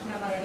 Yeah.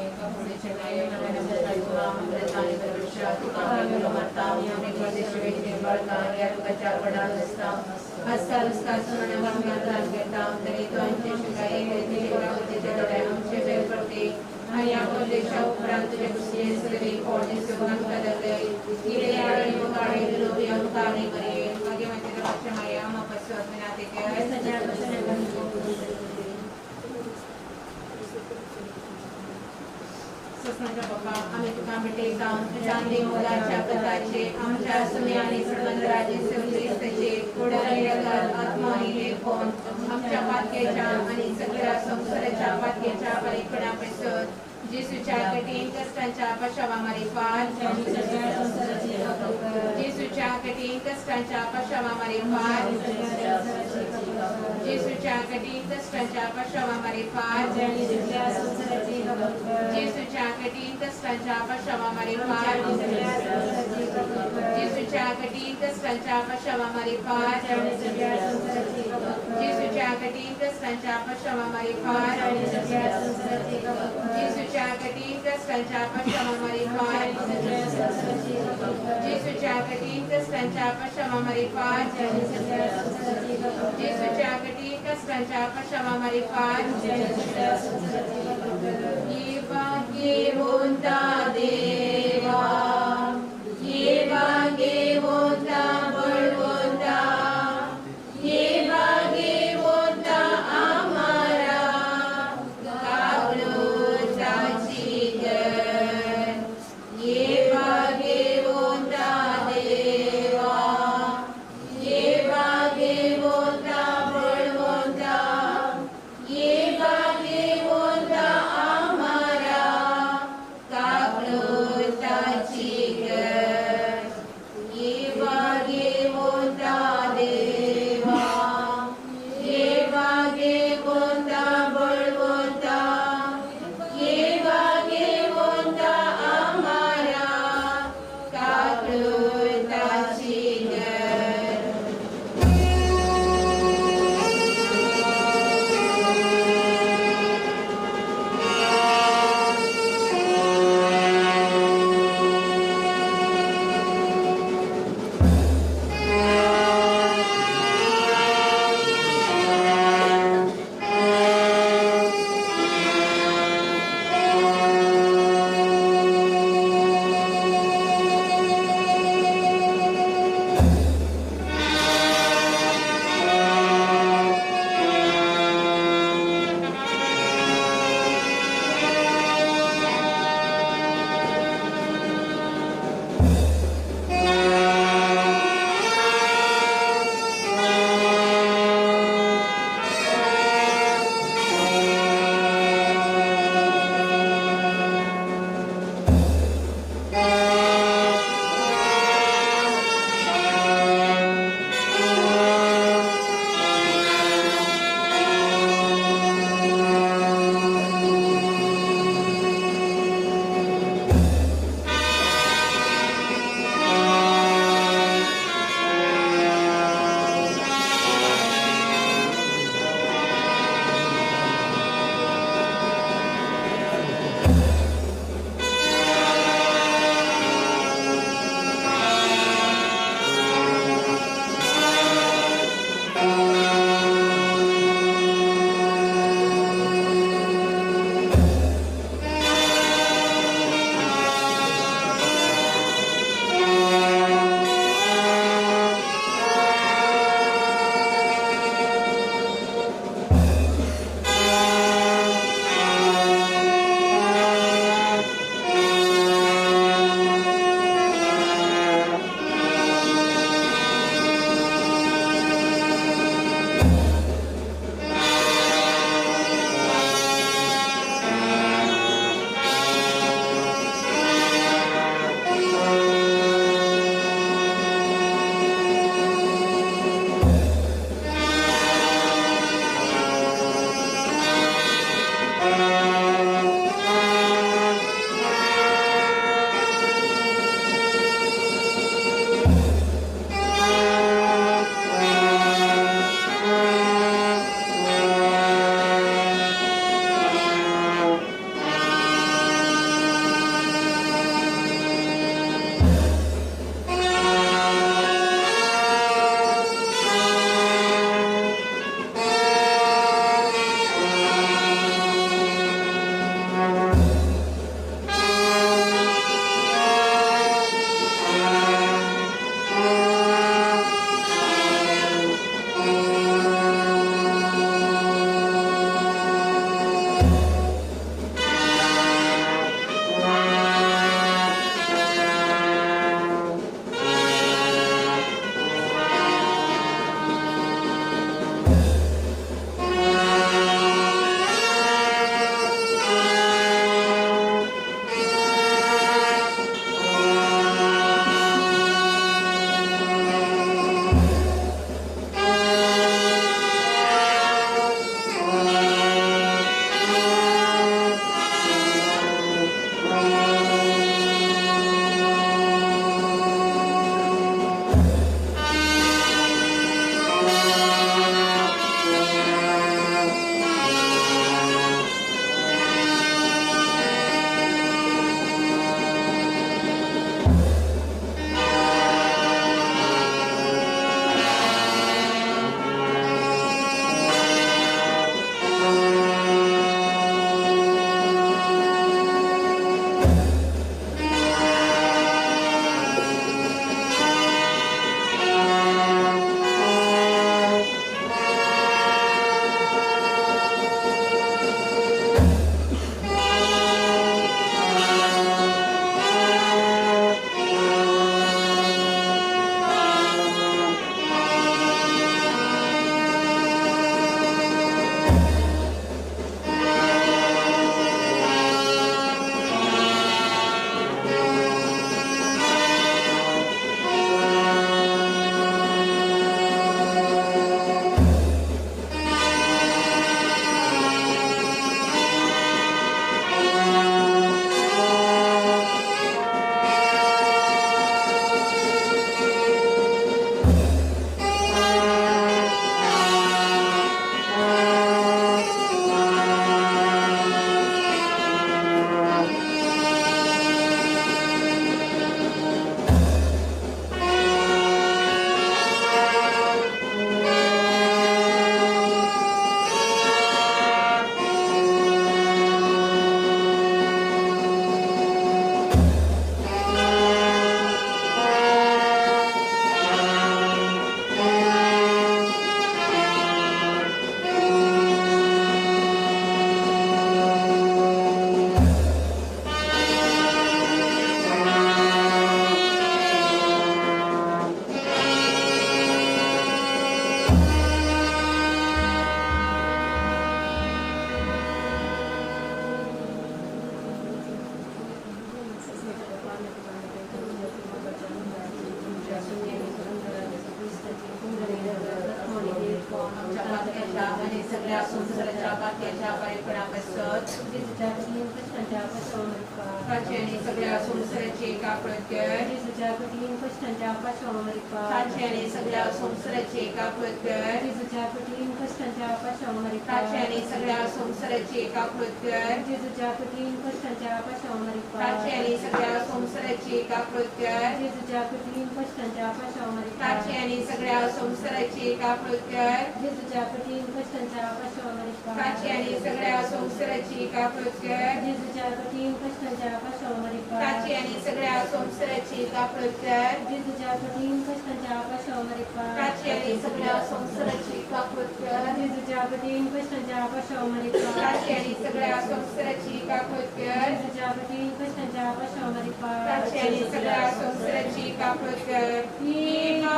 जेजूच्या कश्टांच्या पाशांव मरिपा. ताची आनी सगळ्या संवसाराची काकळत कर. जेजूच्या कठीण कश्टांच्या पाशांव मरिपा. ताची आनी सगळ्या संवसाराची काकळत कर. जेजूच्या कठीण कश्टांच्या पाशांव मरिपा. ताची आनी सगळ्या संवसाराची काकळत कर. जेजूच्या कठीण कश्टांच्या पाशांव मरिपा. ताची आनी सगळ्या संवसाराची काकळत कर. जेजूच्या कठीण कश्टांच्या पाशांव मरिपा. ताची आनी सगळ्या संवसाराची काकळत कर. जेजूच्या कठीण कश्टांच्या पाशांव मरिपा. ताची आनी सगळ्या संवसाराची काकळत कर. जेजूच्या कठीण कश्टांच्या पाशांव मरिपा. ताची आनी सगळ्या संवसाराची काकळत कर. जेजूच्या कठीण कश्टांच्या पाशांव मरिपा. ताची आनी सगळ्या संवसाराची काकळत कर. जेजूच्या कठीण कश्टांच्या पाशांव मरिपा. ताची आनी सगळ्या संवसाराची काकळत कर. जेजूच्या कठीण कश्टांच्या पाशांव मरिपा. ताची आनी सगळ्या संवसाराची काकळत कर. देवा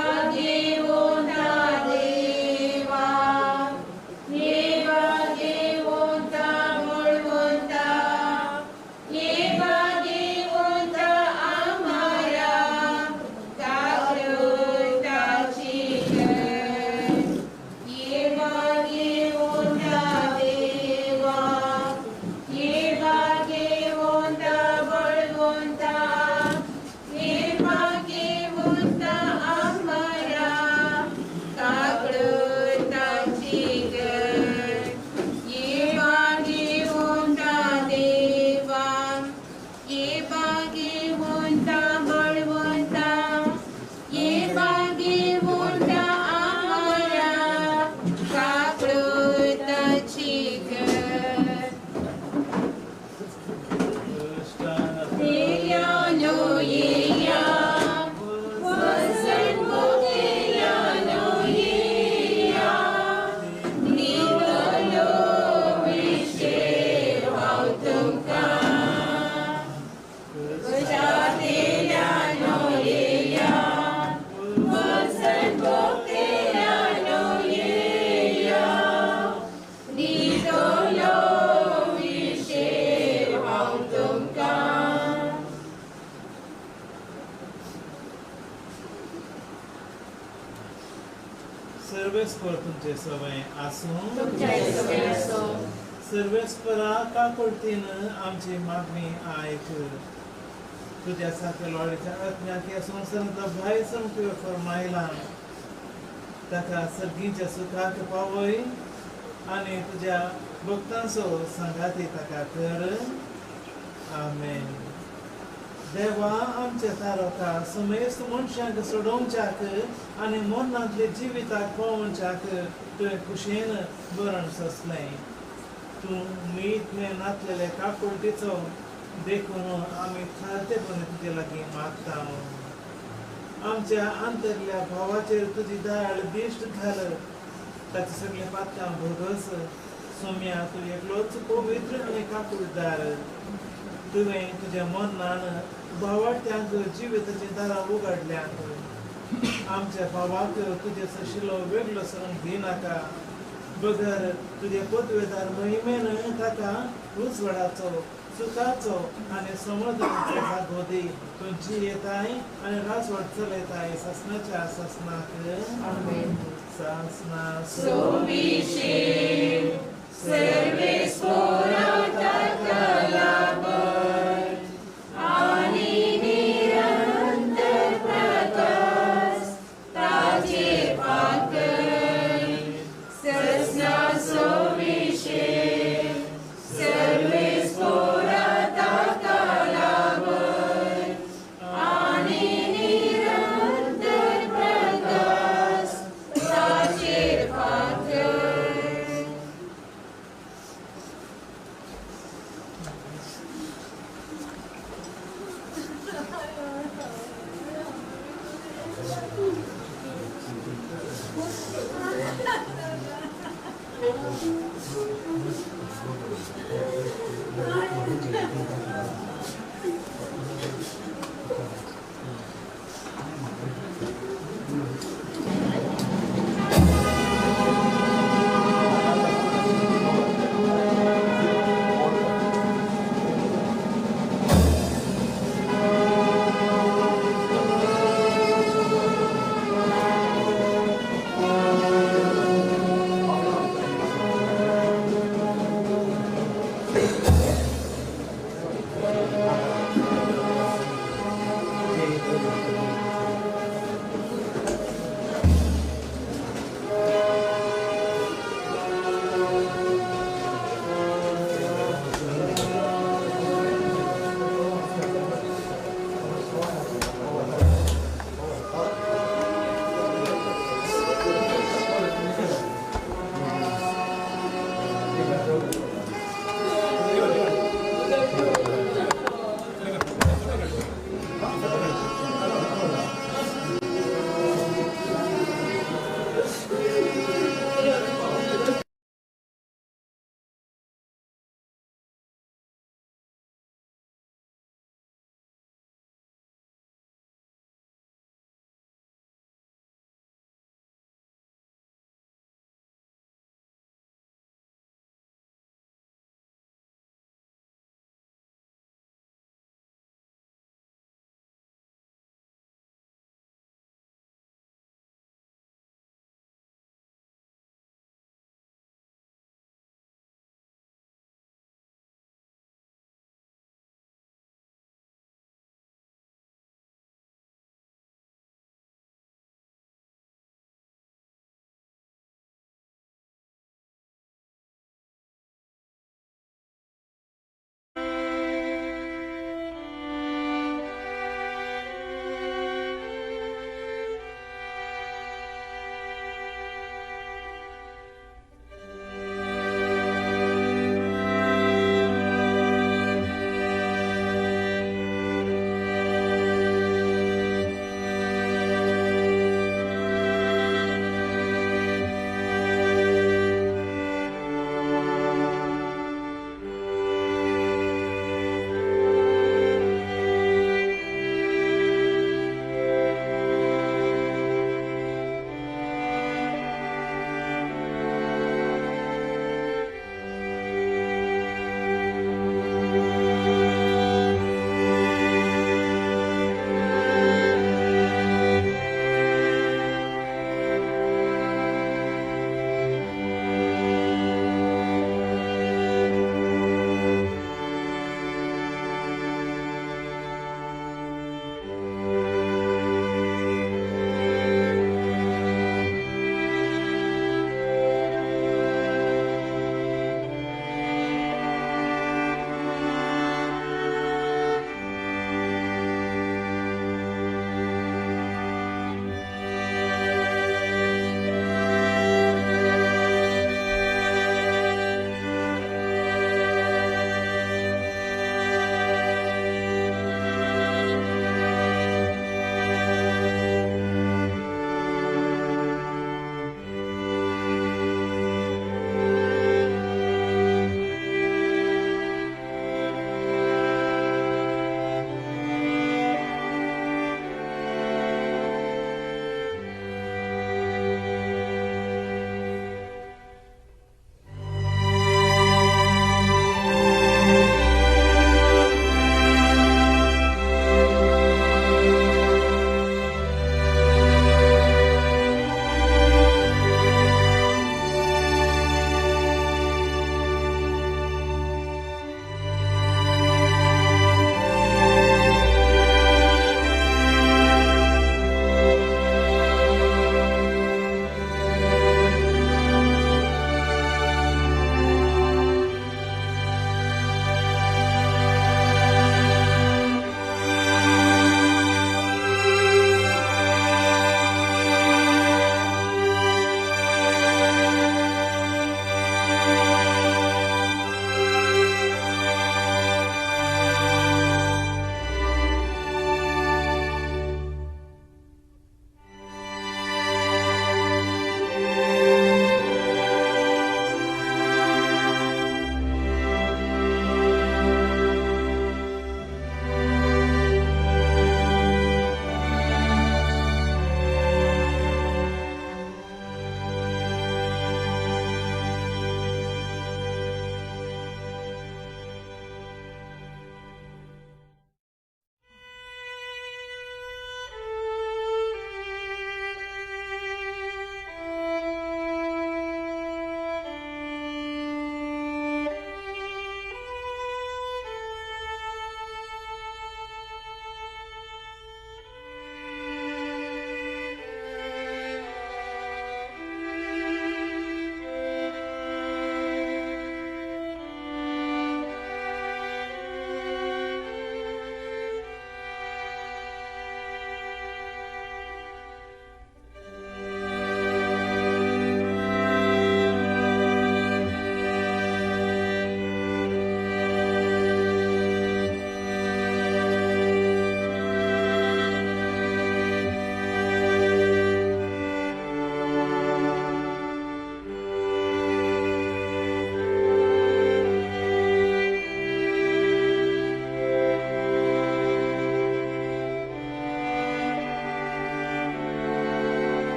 देवा घेवंता बळवंता, देवा घेवंता आमारा काकळताची कर. देवा घेवंता देवा, देवा घेवंता बळवंता, देवा घेवंता आमारा काकळताची कर. देवा घेवंता देवा, देवा घेवंता बळवंता, देवा घेवंता आमारा काकळताची कर. Yano yeya, wasan mo yano yeya, nidolo wishe hautumka. Kushate yano yeya, wasan mo yano yeya, nidolo wishe hautumka. सर्वेस्पर तुमचे सवय आसूं. तुमचे सवय आसूं. सर्वेस्परा काकुळतीन आमची मागणी आयक. तुज्या सारक्या लोळीच्या आत्म्याक ह्या संवसारांत भायर सरूंक तुवें फर्मायलां. ताका सर्गीच्या सुखाक पावय आनी तुज्या भक्तांचो सांगाती ताका कर. आमेन. देवा आमच्या तारका समेस्त मनशांक सोडोवच्याक आनी मरणांतले जिविताक पावोवच्याक तुवें खुशयेन मरण सोंसलें. तूं मीत में नातलेले काकुळटीचो देखून आमी थारतेपणी तुजे लागीं मागता. आमच्या आंतरल्या भावाचेर तुजी दयाळ दिश्ट घाल. ताची सगळीं पातकां भोगस. सोम्या तूं एकलोच पवित्र आनी काकुळदार. तुवें तुज्या मरणान भावाट्यांक जिविताचीं दारां उगडल्यांत. आमच्या भावाक तुजे सशिलो वेगळो सरूंक दिनाका, बगर तुजे पदवेदार महिमेन ताका उजवाडाचो, सुखाचो आनी समाधानाचो जागो दी. तूं जियेताय आनी राजवट चलयताय सासणाच्या सासणाक. आमेन. सासणा सोबिशे सर्वेस्पोरा ताका लाभत आनी निरंतर प्रकाश ताचे पाकय. ससना सोबिशे सर्वेस्पोरा ताका लाभत आनी निरंतर प्रकाश ताचे पाकय.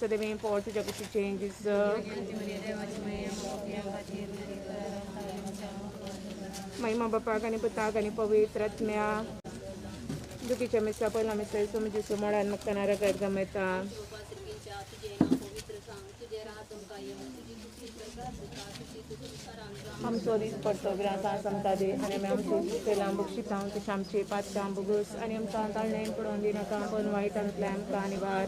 सदैव पोर तुज्या कुशीचें जेजू महिमा बापाक आनी पुताक आनी पवित्र आत्म्या दुखीच्या मिसा पयला मिसा सोम जेजू मोडान म्हाका नरकात गमयता. आमचो दीस पडतो ग्रासा समता दे आनी आमी आमचो केलां बक्षितां तशें आमचे पात्रां बोगस आनी आमकां ताळणेन पडोवन दिनाका पण वायटांतल्यान आमकां निवार.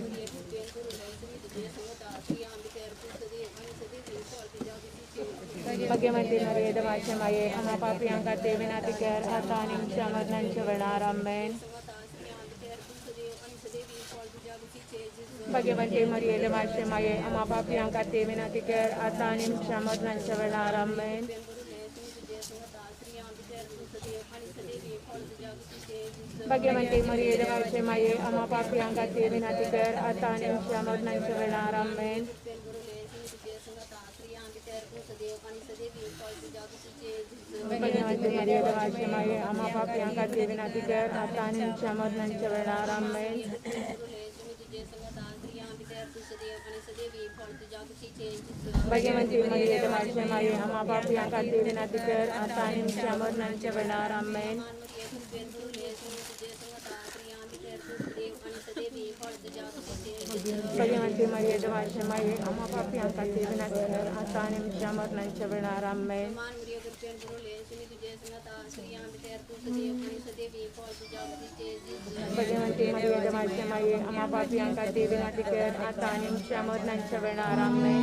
भाग्यवंती मरिये देवाचे माये आम्हा पापयां खातीर विनंती कर आतां आनी आमच्या मरणाच्या वेळार. आमेन. भाग्यवंती मरिये देवाचे माये आम्हा पापयां खातीर विनंती कर आतां आनी आमच्या मरणाच्या वेळार. आमेन. भाग्यवंती मरिये देवाचे माये आम्हा पापयां खातीर विनंती कर आतां आनी आमच्या मरणाच्या वेळार. आमेन. भाग्यवंती मरिये देवाचे माये आम्हा पापयां खातीर विनंती कर आतां आनी आमच्या मरणाच्या वेळार. आमेन. भाग्यवंती मरिये देवाचे माये आम्हा पापयां खातीर विनंती कर आतां आनी आमच्या मरणाच्या वेळार. आमेन. भाग्यवंती मरिये देवाचे माये आम्हा पापयां खातीर विनंती कर आतां आनी आमच्या मरणाच्या वेळार. आमेन. भगवंती मरिये देवाचे माये आम्हा पापयां खातीर विनंती कर आतां आनी आमच्या मरणाच्या वेळार. आमेन.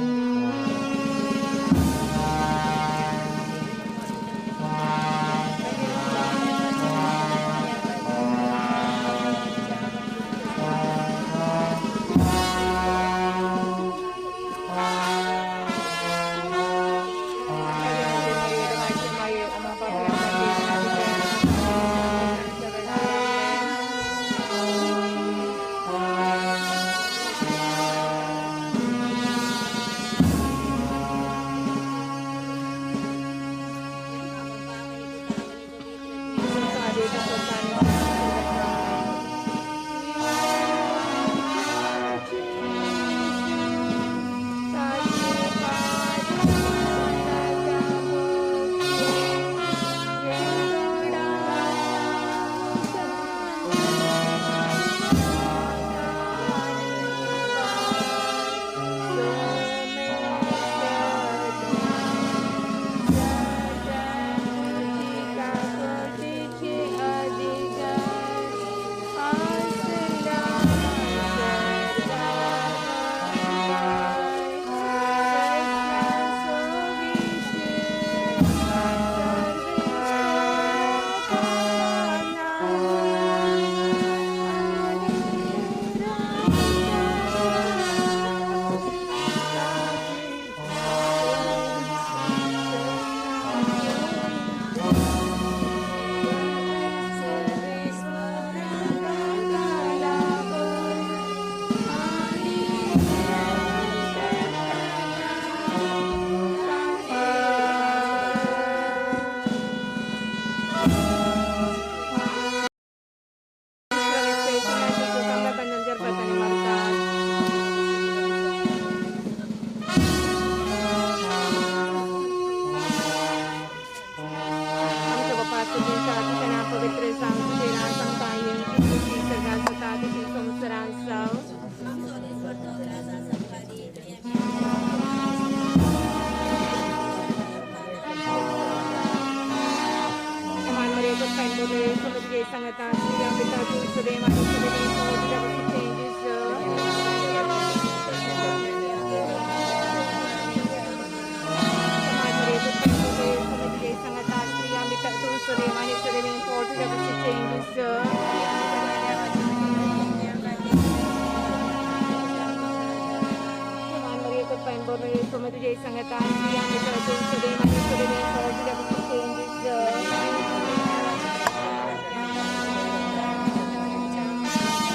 पवित्र जावं, तुजें राज आमकां येवं, तुजी इच्छा सर्गांत जाता तशी संवसारांत जावं. Aman Maria, good friend, सांगता स्त्रियां पिता तूं सदैव आनी सदैव तुज्या कुशीचें जेजू. Aman Maria, good friend, सांगता स्त्रियां पिता तूं सदैव आनी सदैव तुज्या कुशीचें जेजू. Aman Maria, good friend, तुझे सांगता स्त्रियां पिता तूं सदैव आनी सदैव तुज्या कुशीचें जेजू.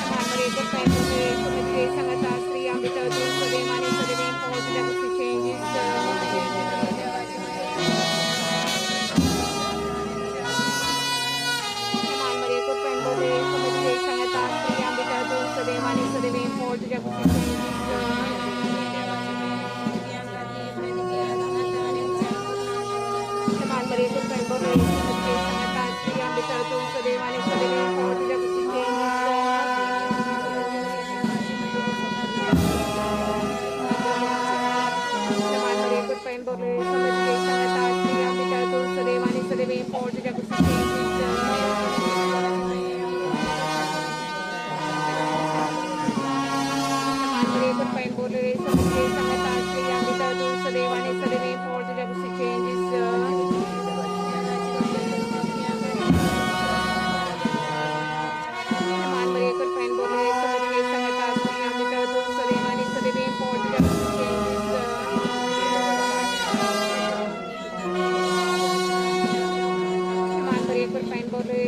Aman Maria, good friend, तुझे सांगता स्त्रियां पिता तूं सदैव आनी सदैव तुज्या कुशीचें जेजू. Aman Maria, good friend, तुझे सांगता स्त्रियां पिता तूं सदैव आनी सदैव तुज्या कुशीचें जेजू. Aman Maria, good friend, तुझे सांगता स्त्रियां पिता तूं सदैव आनी सदैव तुज्या कुशीचें जेजू. Aman Maria, good friend, तुझे सांगता स्त्रियां पिता तूं सदैव आनी सदैव तुज्या कुशीचें जेजू. Aman Maria, good friend, तुझे सांगता स्त्रियां पिता तूं सदैव आनी सदैव तुज्या कुशीचें जेजू. Aman Maria, good friend, तुझे सांगता स्त्रियां पिता तूं सदैव आनी सदैव तुज्या कुशीचें जेजू. Aman Maria, good friend, तुझे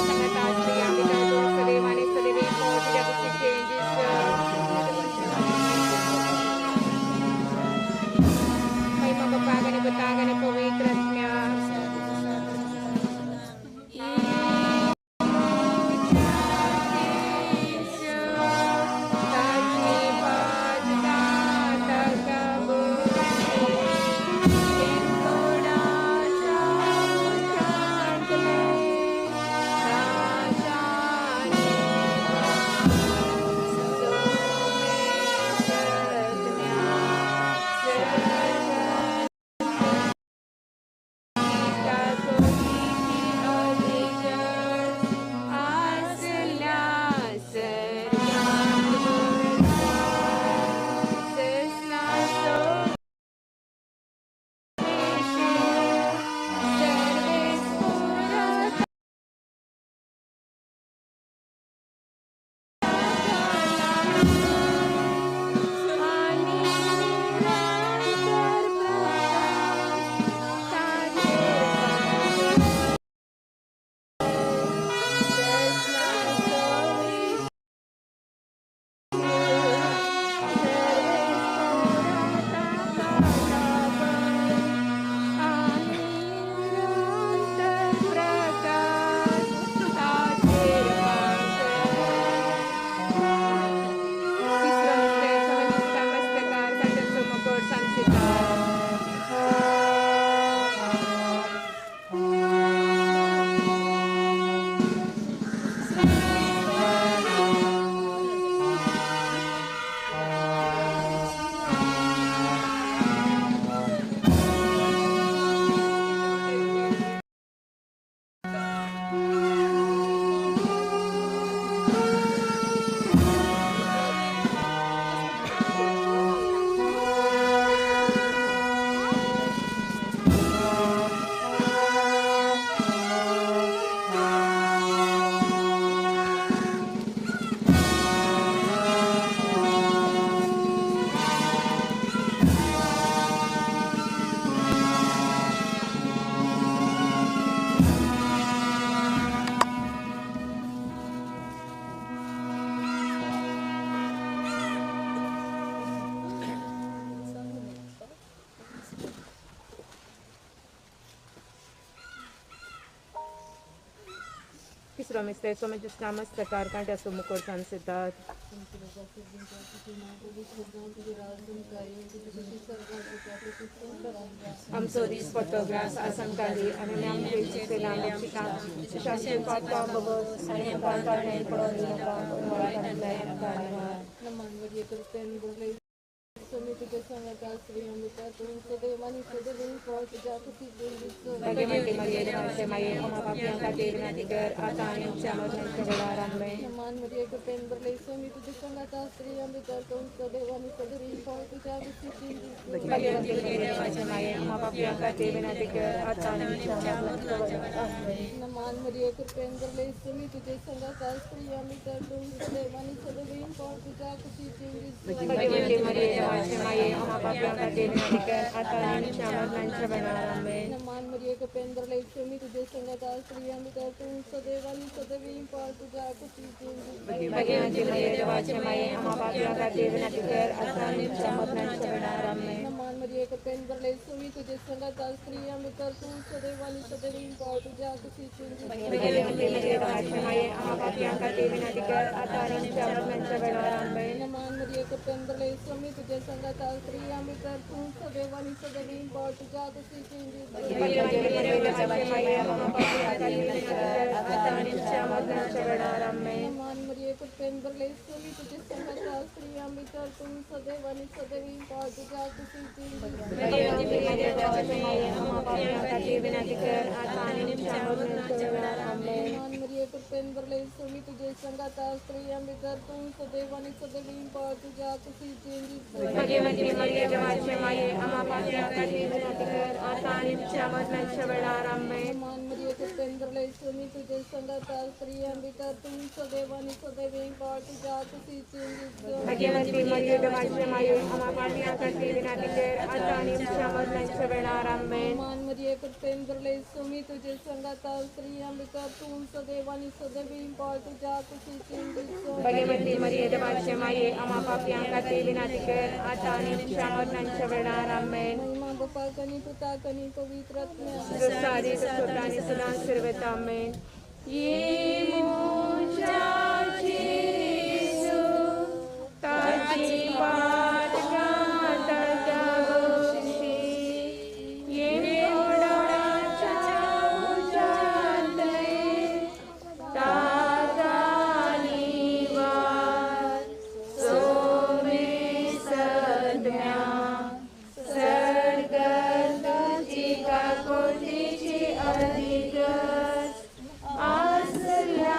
सांगता स्त्रियां पिता तूं सदैव आनी सदैव तुज्या कुशीचें जेजू. May mababagan ni batagan ni पवित्र आत्म्या. तिसरो मिस्तेर सोमे जुस्ता मस्तकार कांट्याचो मुकोट सांगतात. आमचो दीस पडटो ग्रास आमकां दी आनी आमचे चुकलें आमकां तशें आमचें पातकां बोगस आनी आमकां ताळणें पडोवन दिनाका पूण वायटांतल्यान आमकां निवार. भाग्यवंती मरिये देवाचे माये आम्हा पापयां खातीर विनंती कर आतां आनी आमच्या मरणाच्या वेळार. आमेन. भाग्यवंती मरिये देवाचे माये आम्हा पापयां खातीर विनंती कर आतां आनी आमच्या मरणाच्या वेळार. आमेन. भाग्यवंती मरिये देवाचे माये आम्हा पापयां खातीर विनंती कर आतां आनी आमच्या मरणाच्या वेळार. आमेन. भाग्यवंती मरिये देवाचे माये आम्हा पापयां खातीर विनंती कर आतां आनी आमच्या मरणाच्या वेळार. आमेन. भाग्यवंती मरिये देवाचे माये आम्हा पापयां खातीर विनंती कर आतां आनी आमच्या मरणाच्या वेळार. आमेन. भाग्यवंती मरिये देवाचे माये आम्हा पापयां खातीर विनंती कर आतां आनी आमच्या मरणाच्या वेळार. आमेन. भाग्यवंती मरिये देवाचे माये आम्हा पापयां खातीर विनंती कर आतां आनी आमच्या मरणाच्या वेळार. आमेन. भाग्यवंती मरिये देवाचे माये आम्हा पापयां खातीर विनंती कर आतां आनी आमच्या मरणाच्या वेळार. आमेन. भाग्यवंती मरिये देवाचे माये आम्हा पापयां खातीर विनंती कर आतां आनी आमच्या मरणाच्या वेळार. आमेन. भाग्यवंती मरिये देवाचे माये आम्हा पापयां खातीर विनंती कर आतां आनी आमच्या मरणाच्या वेळार. आमेन. जसो आदी तसो आतां आनी सदां सर्वथा. आमेन. ये म्हज्या जेजू ताची पातकां ताका बक्षी ये मोडाच्या उज्यांतलें ताका निवार सोमे सद्म्या सर्गदूची काकोतीची अधिगत आसल्या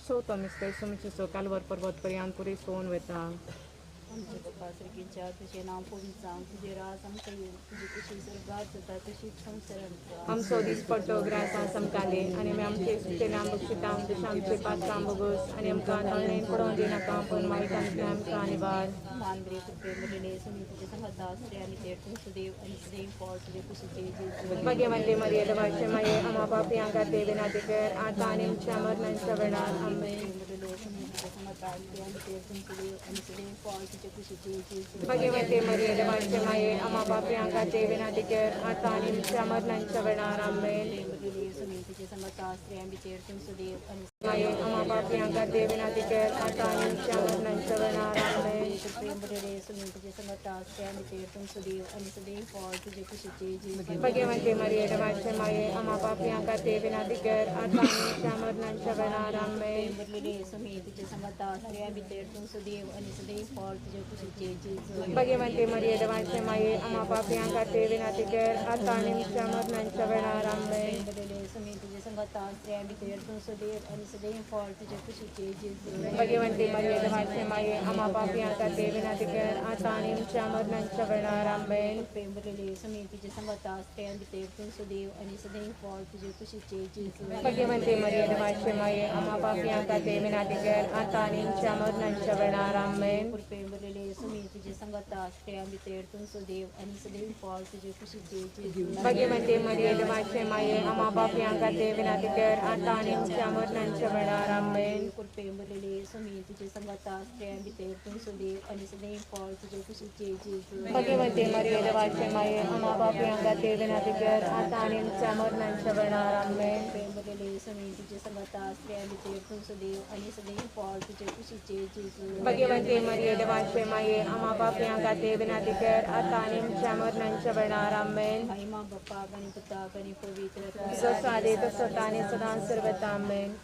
चवथो मिस्तर सुमचो कालवर पर्वत पर्यंत पुरी सोन वता. आमच्या बापा सारकीच्या तुजें नांव पवित्र जावं, तुजें राज आमकां येवं, तुजी कुशी स्वर्गात जाता तशीच संवसारांत जावं. आमचो दिसपट्टो ग्रास आमकां दी आनी आमी आमचे सुचेले बक्षिता तशें आमचे पात्रां बोगस आनी आमकां तळणेन पडोवन दिनाका पूण वायटांतल्यान आमकां निवार. मांद्रे कृपे मुरले सुमी तुजे संगता स्त्रियांनी तेर तूं सुदेव आनी सुदेव फळ तुजे कुशीचे जेजू. भाग्यवंती मरिये देवाचे माये आमा पापयां खातीर विनाती कर आतां आनी आमच्या मरणाच्या वेळार. आमेन. मुरले सुमी तुजे संगता स्त्रियांनी तेर तूं सुदेव आनी सुदेव फळ तुजे कुशीचे जेजू. भाग्यवंती मरिये देवाचे माये आमा पापयां खातीर विनाती कर आतां आनी आमच्या मरणाच्या वेळार. आमेन. मुरले सुमी तुजे संगता स्त्रियांनी तेर तूं सुदेव आनी माये आमा पापयां खातीर विनाती कर आतां आनी आमच्या मरणाच्या वेळार. आमेन. मुरले सुमी तुजे संगता स्त्रियांनी तेर तूं सुदेव आनी सुदेव फळ तुजे कुशीचे जेजू. भाग्यवंती मरिये देवाचे माये आमा पापयां खातीर विनाती कर आतां आनी आमच्या मरणाच्या वेळार. आमेन. मुरले सुमी तुजे संगता स्त्रियांनी तेर तूं सुदेव आनी सुदेव फळ तुजे कुशीचे जेजू. भाग्यवंती मरिये देवाचे माये आमा पापयां खातीर विनाती कर आतां आनी आमच्या मरणाच्या वेळार. आमेन. मुरले सुमी तुजे संगता स्त्रियांनी तेर तूं सुदेव आनी सुदेव फळ तुजे कुशीचे जेजू. भाग्यवंती मरिये देवाचे माये आमा पापयां खातीर विनाती कर आतां आनी आमच्या मरणाच्या वेळार. आमेन. मुरले सुमी तुजे संगता स्त्रियांनी तेर तूं सुदेव आनी सुदेव फळ तुजे कुशीचे जेजू. भाग्यवंती मरिये देवाचे माये आमा पापयां खातीर विनाती कर आतां आनी आमच्या मरणाच्या वेळार. आमेन. मुरले सुमी तुजे संगता स्त्रियांनी तेर तूं सुदेव आनी सुदेव फळ तुजे कुशीचे जेजू. भाग्यवंती मरिये देवाचे माये आमा पापयां खातीर विनाती कर आतां आनी आमच्या मरणाच्या वेळार. आमेन. मुरले सुमी तुजे संगता स्त्रियांनी तेर तूं सुदेव आनी सुदेव फळ तुजे कुशीचे जेजू. भाग्यवंती मरिये देवाचे माये आमा पापयां खातीर विनाती कर आतां आनी आमच्या मरणाच्या वेळार. आमेन. मुरले सुमी तुजे संगता स्त्रियांनी तेर तूं सुदेव आनी सुदेव फळ तुजे कुशीचे जेजू. भाग्यवंती मरिये देवाचे माये आमा पापयां खातीर विनाती कर आतां आनी आमच्या मरणाच्या वेळार. आमेन. महिमा बाप्पाक आनी पुताक आनी पवित्र जसो आदी तसो आतां आनी सदां सर्वता. आमेन.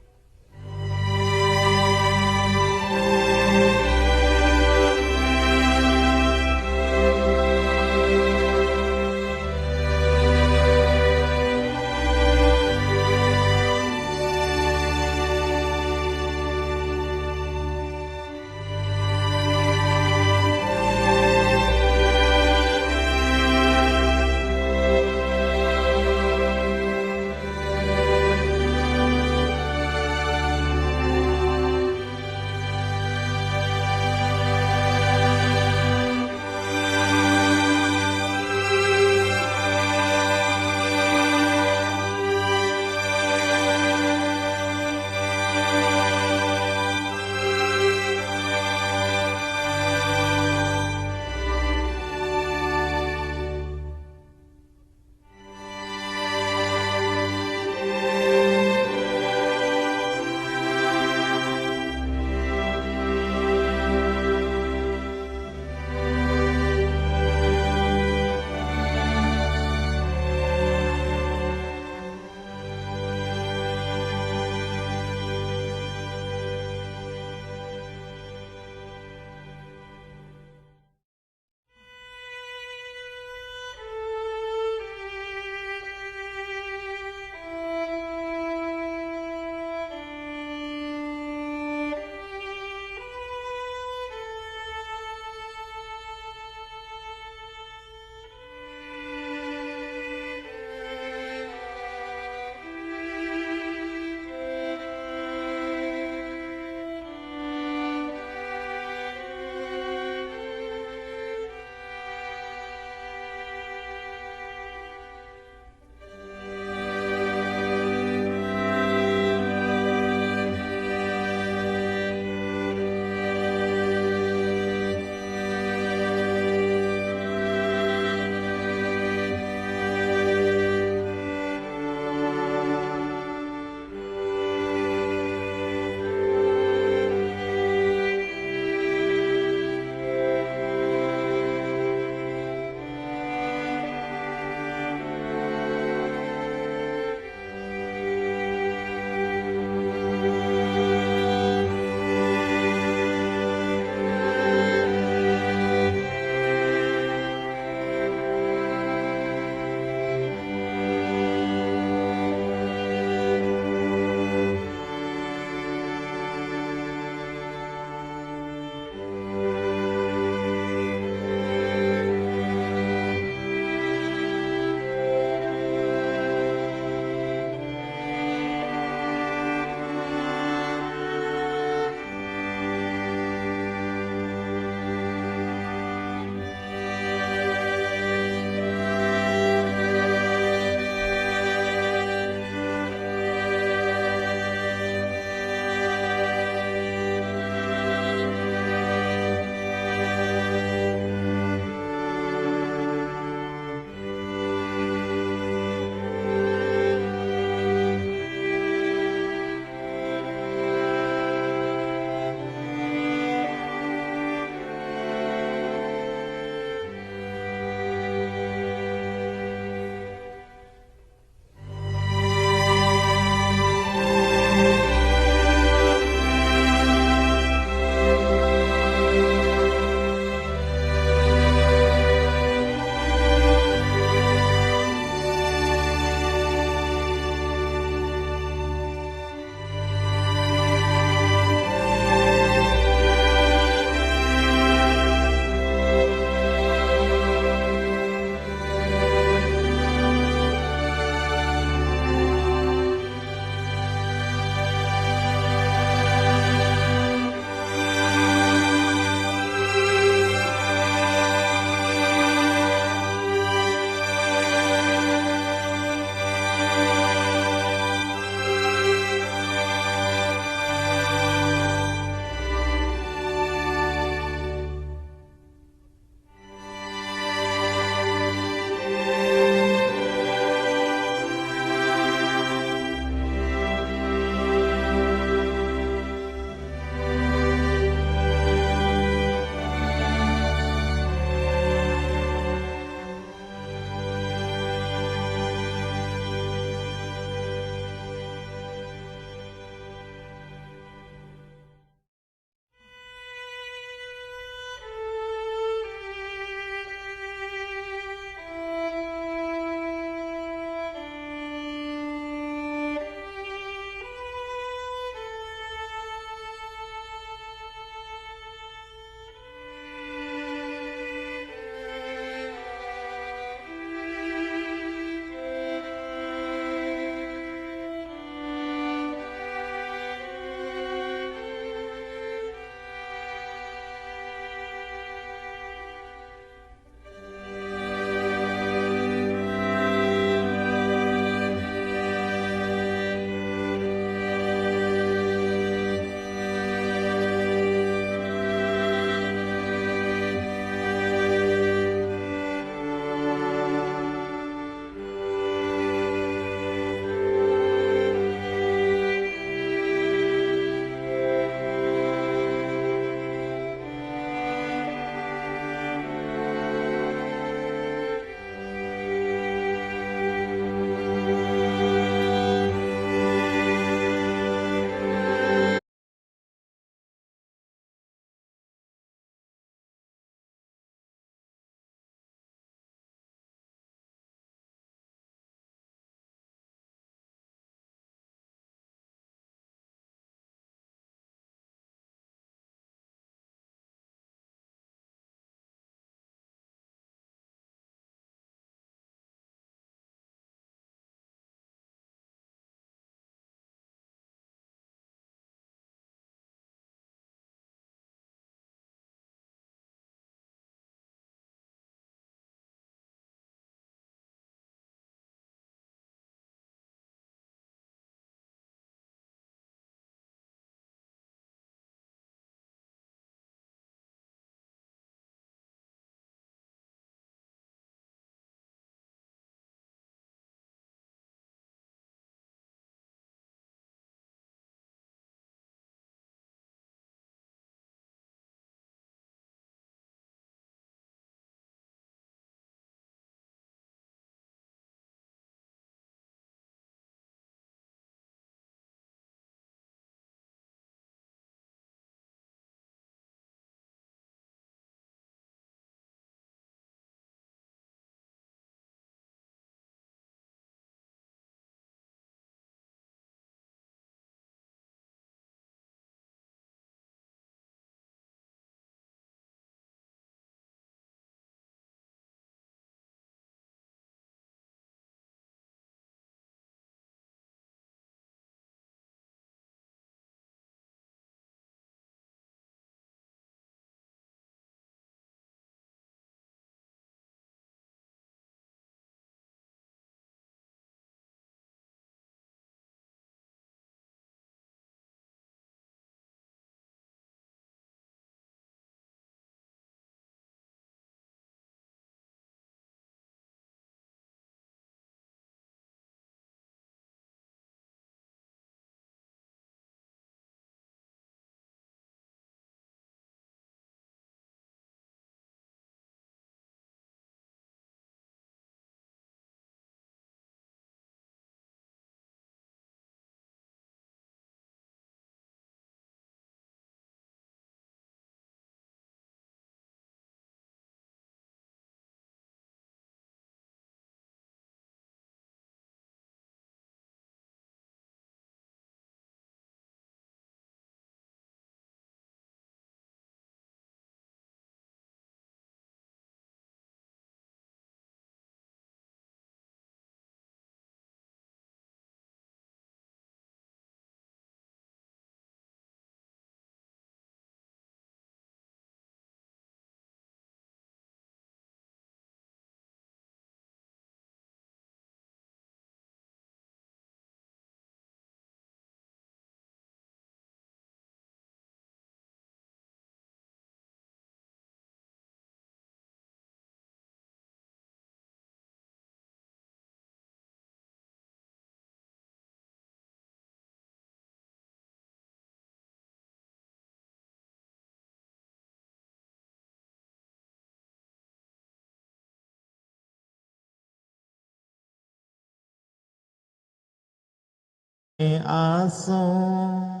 आसूं.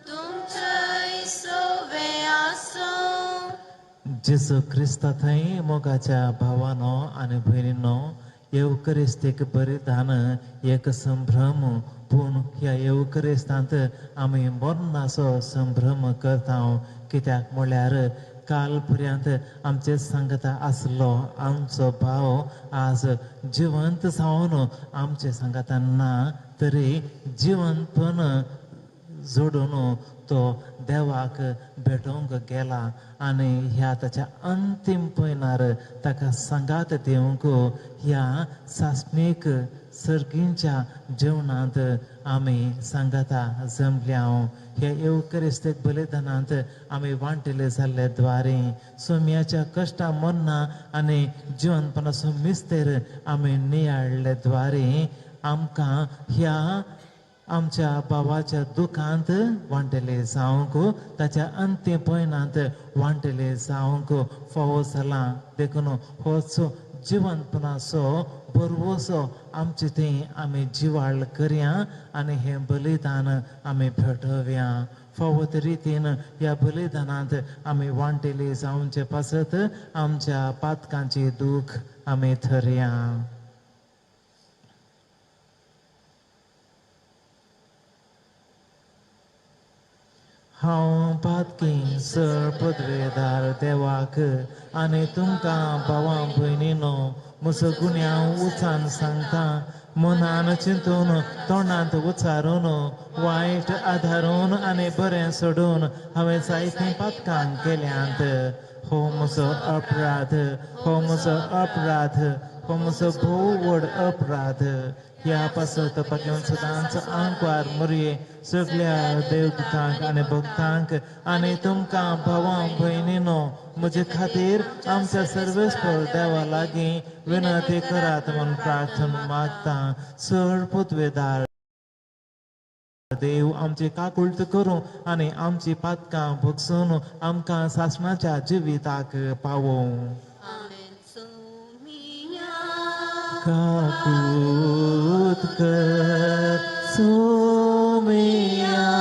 तुमच्याय सवे आसूं. जेजू क्रिस्ता थंय मोगाच्या भावानो आनी भयणीनो, येवकरिस्तीक बलिदान एक संभ्रम, पूण ह्या येवकरिस्तांत आमी मरणाचो संभ्रम करता. कित्याक म्हळ्यार काल पर्यंत आमचे सांगता आसलो आमचो भाव आज जिवंत जावन आमचे सांगाता ना, तरी जिवंतपण जोडून तो देवाक भेटोवंक गेला आनी ह्या ताच्या अंतीम पयनार ताका सांगात दिवंक ह्या सासणीक सर्गींच्या जेवणांत आमी सांगाता जमल्या. ह्या येवकरिस्तीक बलिदानांत आमी वांटिले जाल्ले द्वारे सोम्याच्या कश्टा मरणां आनी जिवनपणाचो मिस्तेर आमी नियाळ्ळे द्वारे आमकां ह्या आमच्या भावाच्या दुखांत वांटेले जावंक, ताच्या अंतीम पयनांत वांटेले जावंक फावो जालां. देखून होच जिवनपणाचो बरवसो आमचे थंय आमी जिवाळ करया आनी हें बलिदान आमी भेटोवया. फावो ते रितीन ह्या बलिदानांत आमी वांटेले जावचे पासत आमच्या पातकांची दूख आमी थरया. हांव पातकी सर पदवेदार देवाक आनी तुमकां भावां भयणीनो म्हजो गुन्यांव उचान सांगता. मनान चिंतून, तोंडांत उचारून, वायट आधारून आनी बरें सोडून हांवें जायतीं पातकां केल्यांत. हो म्हजो अपराध, हो म्हजो अपराध, हो म्हजो भोव व्हड अपराध. ह्या पासत पाक्यान सदांच आंकवार मुरये सगल्या देवदूतांक आनी भक्तांक आनी तुमकां भावां भयणीनो म्हजे खातीर आमच्या सर्वेस्पर देवा लागीं विनंती करात म्हूण प्रार्थना मागता. सर पदवेदार देव आमची काकुळट करूं आनी आमची पातकां भोगसून आमकां सासणाच्या जिविताक पावोवं. काकूत कर सोमिया,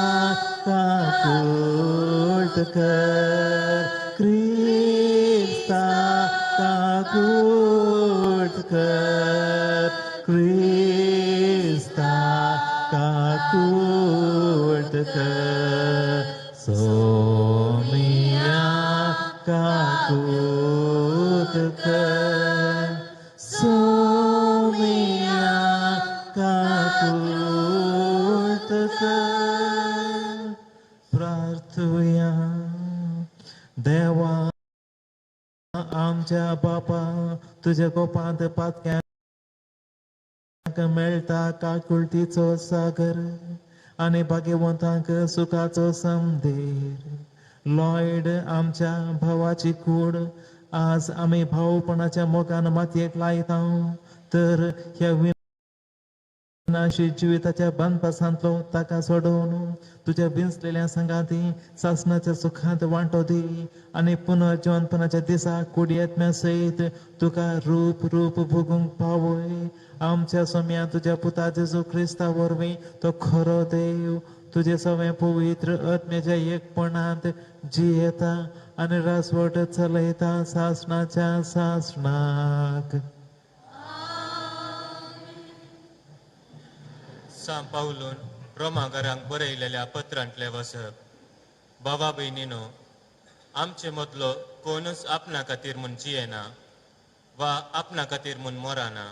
काकूत कर क्रिस्ता, काकूत कर क्रिस्ता, काकूत कर सोमिया, काकूत कर सोमिया, काकूत कर. प्रार्थुया. देवा आमच्या बापा, तुज्या गोपांत पातक्यांक मेळटा काकुळटीचो सागर आनी भाग्यवंतांक सुखाचो समदेर. लॉयड आमच्या भावाची कूड आज आमी भावपणाच्या मोगान मातयेक लायता, तर ह्या विनाशी जिविताच्या बांदपासांतलो ताका सोडोवन तुज्या विंचलेल्या संगाती सासणाच्या सुखांत वांटो दी आनी पुनर्जिवनपणाच्या दिसा कुडयेत्म्या सयत तुका रूप रूप भोगूंक पावय. आमच्या सोम्या तुज्या पुता जेजू क्रिस्ता वरवीं तो खरो देव तुजे सवें पवित्र आत्म्याच्या एकपणांत जियेता आनी रासवट चलयता सासणाच्या सासणाक. सांत पावलून रोमागारांक बरयलेल्या पत्रांतले वसप. बाबा भयणीनो, आमचे मदलो कोणूच आपणा खातीर म्हूण जियेना वा आपणा खातीर म्हूण मरना.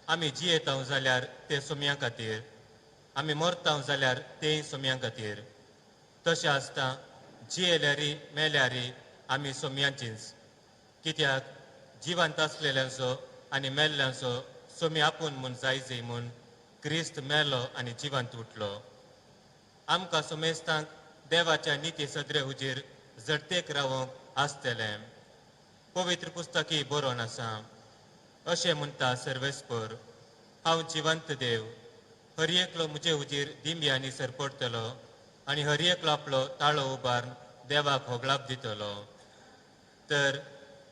आमी जियेताव जाल्यार ते सोम्या खातीर, आमी मरताव जाल्यार तेय सोम्या खातीर. तशें आसता जियेल्यारी मेल्यारी आमी सोम्यांचीच. कित्याक जिवंत आसलेल्यांचो आनी मेल्ल्यांचो सोमी आपूण म्हूण जायजय म्हूण क्रिस्त मेलो आनी जिवंत उठलो. आमकां सोमेस्तांक देवाच्या निती सदरे हुजीर झडतेक रावंक आसतलें. पवित्र पुस्तकी बरोवन आसा, अशें म्हणटा सर्वेस्पर, हांव जिवंत देव, हर एकलो म्हजे हुजीर दिंब्यांनी सरपडटलो आनी हर एकलो आपलो ताळो उबारून देवाक होगळाप दितलो. तर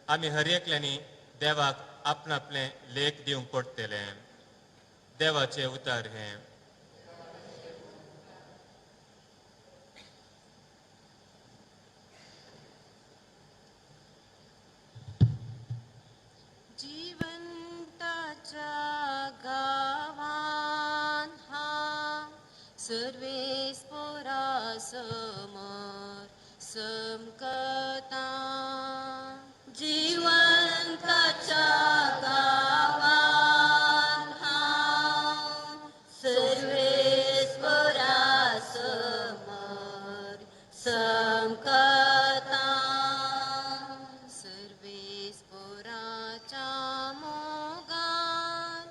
आमी हर एकल्यांनी देवाक आपणापलें लेख दिवंक पडटलें. देवाचें उतार हें. सर्वेस्पोरा समर समकता जिवंताच्या गावात हांव सर्वेस्पोरा समर समकता सर्वेस्पोराच्या मोगान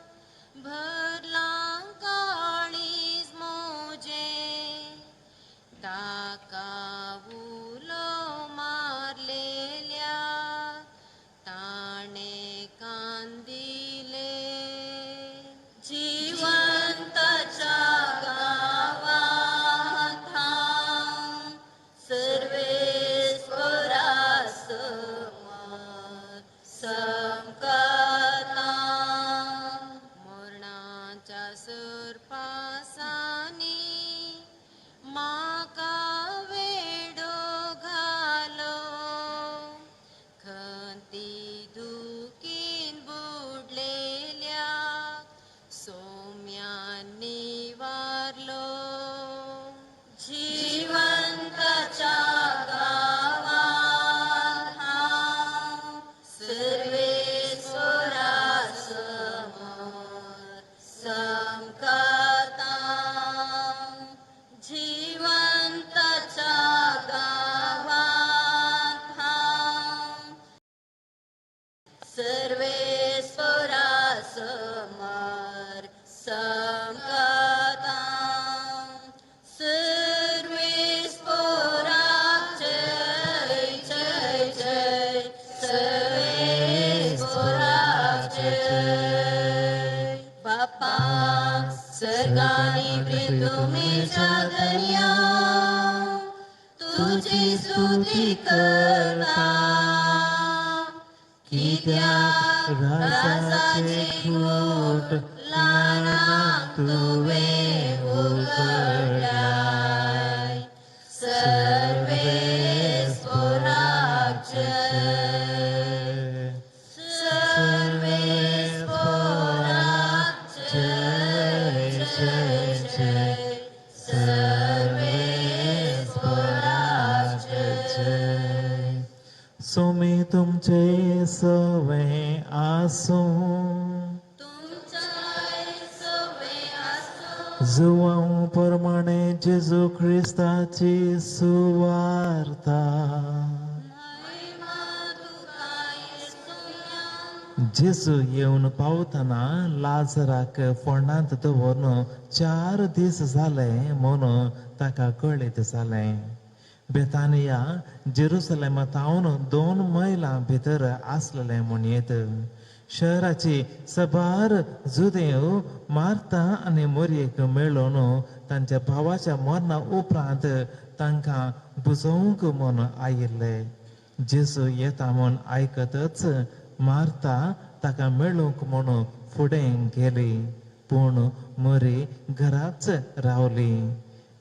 भरलां काळीज म्हजें ताका उलो मारलेल्या ताणें कान दिले जिवंताच्या गावात हांव सर्वेस्पोरा समर समकता मरणाच्या सरपासांनी म्हाका वेडो घालो खंती दुखीन बुडलेल्या सोम्यांनी वारलो जिवंताच्या गावात हांव सर्वेस्पोरा समर समकता जिवंताच्या गावात हांव सर्वेस्पोरा समर समकता सर्वेस्पोरा जय जय जय सर्वेस्पोरा जय बापा सर्गानी पृथ्वीच्या दर्या तुझी स्तुती करता कित्याक राजाचे खूट ल्हानांक तुवें उगडलाय सर्वेस्पोराक जय सर्वेस्पोराक जय जय जय सर्वेस्पोराक जय सोमी तुमचे सवे आसूं तुमच्याय सवे आसूं जुवांव प्रमाणे जेजू क्रिस्ताची सुवार्ता. महिमा तुका येसुया. जेजू येवन पावतना लाजराक फोंडांत दवरून 4 दीस जाले म्हणून ताका कळीत जालें. बेतानिया जेरुसलेमा थावन 2 मैलां भितर आसलेलें म्हणयेत. शहराची सबार जुदेव मार्ता आनी मोरयेक मेळोवन तांच्या भावाच्या मरणा उपरांत तांकां बुजोवंक म्हूण आयिल्ले. जेजू येता म्हूण आयकतच मार्ता ताका मेळूंक म्हूण फुडें गेली, पूण मोरी घराच रावली.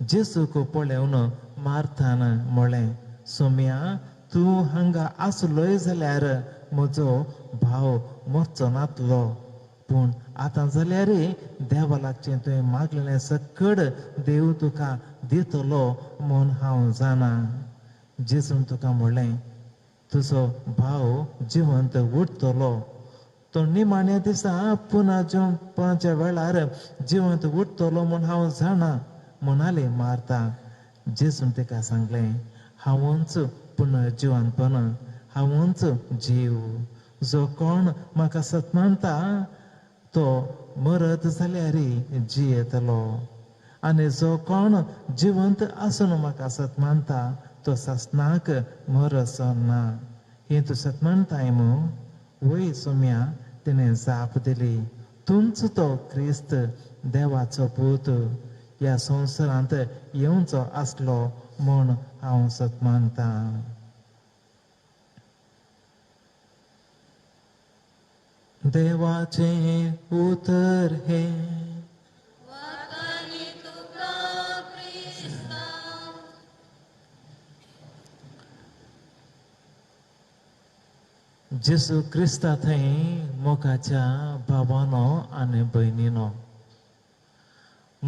जेजूक पळोवन मार्तान म्हळें, सोम्या, तूं हांगा आसलोय जाल्यार म्हजो भाव मरचो नातलो, पूण आतां जाल्यार देवा लागचें तुवें मागलेलें सकड देव तुका दितलो म्हूण हांव जाणा. जेजून तुका म्हणलें, तुजो भाव जिवंत उरतलो. तो निमाण्या दिसा पुना जिवपाच्या वेळार जिवंत उरतलो म्हूण हांव जाणा म्हणाली मार्ता. जेजून तिका सांगलें, हांवूच पुनर्जिवनपण, हांवूच जीव. जो कोण म्हाका सत्मानता तो मरत जाल्यार जियेतलो, आनी जो कोण जिवंत आसून म्हाका सत्मानता तो सासणाक मरचो ना. हें तूं सत्मानताय मू? वय सोम्या, तिणें जाप दिली, तूंच तो क्रिस्त देवाचो पूत, ह्या संवसारांत येवचो आसलो म्हूण हांव सत्मानतां. देवाचें उतर हें. वाखाणी तुका क्रिस्ता. जेजू क्रिस्ता थंय मोगाच्या भावानो आनी भयणीनो,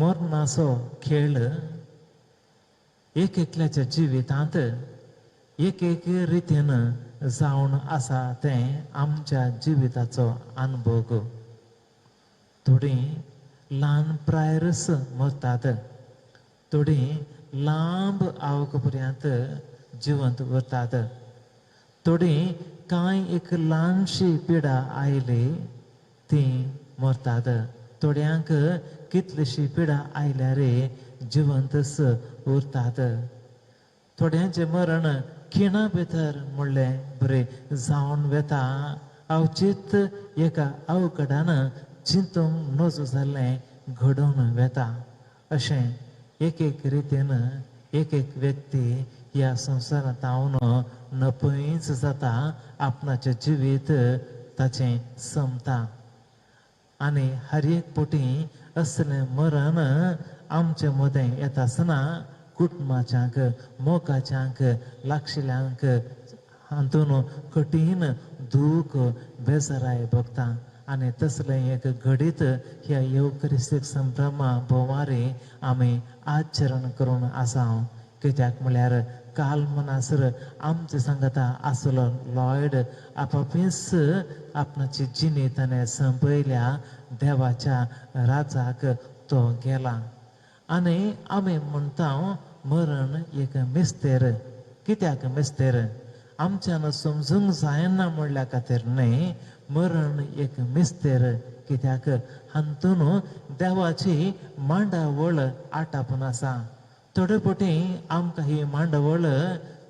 मरणाचो खेळ एक एकल्याच्या जिवितांत एक एक रितीन जावन आसा तें आमच्या जिविताचो अनुभव. थोडीं ल्हान प्रायरच मरतात, थोडीं लांब आवक पर्यंत जिवंत उरतात, थोडीं कांय एक ल्हानशी पिडा आयली ती मरतात, थोड्यांक कितलीशी पिडा आयल्यार जिवंतच उरतात. थोड्यांचें मरण खिणा भितर म्हणलें बरें जावन वेता. अवचीत एका अवकडान चिंतूंक नजो जाल्लें घडोवन वेता. अशें एक एक रितीन एक एक व्यक्ती ह्या संवसारांत हांव नपयच जाता, आपणाचें जिवीत ताचें सोंपता. आनी हर एक पटी असलें मरण आमचे मदें येता आसतना कुटुंबाच्यांक, मोगाच्यांक, लागशिल्ल्यांक हातून कठीण दूख बेजाराय भोगता. आनी तसलें एक घडीत ह्या येवक्रिस्तीक संभ्रमा भोंवारी आमी आचरण करून आसा. कित्याक म्हळ्यार काल म्हणसर आमचे सांगता आसलो लॉयड आपापीच आपणाची जिणी ताणें संपयल्या, देवाच्या राजाक तो गेला. आनी आमी म्हणटा मरण एक मिस्तेर. कित्याक मिस्तेर? आमच्यान समजूंक जायना म्हणल्या खातीर न्हय, मरण एक मिस्तेर. कित्याक हातून देवाची मांडावळ आटापून आसा. थोडे पटी आमकां ही मांडावळ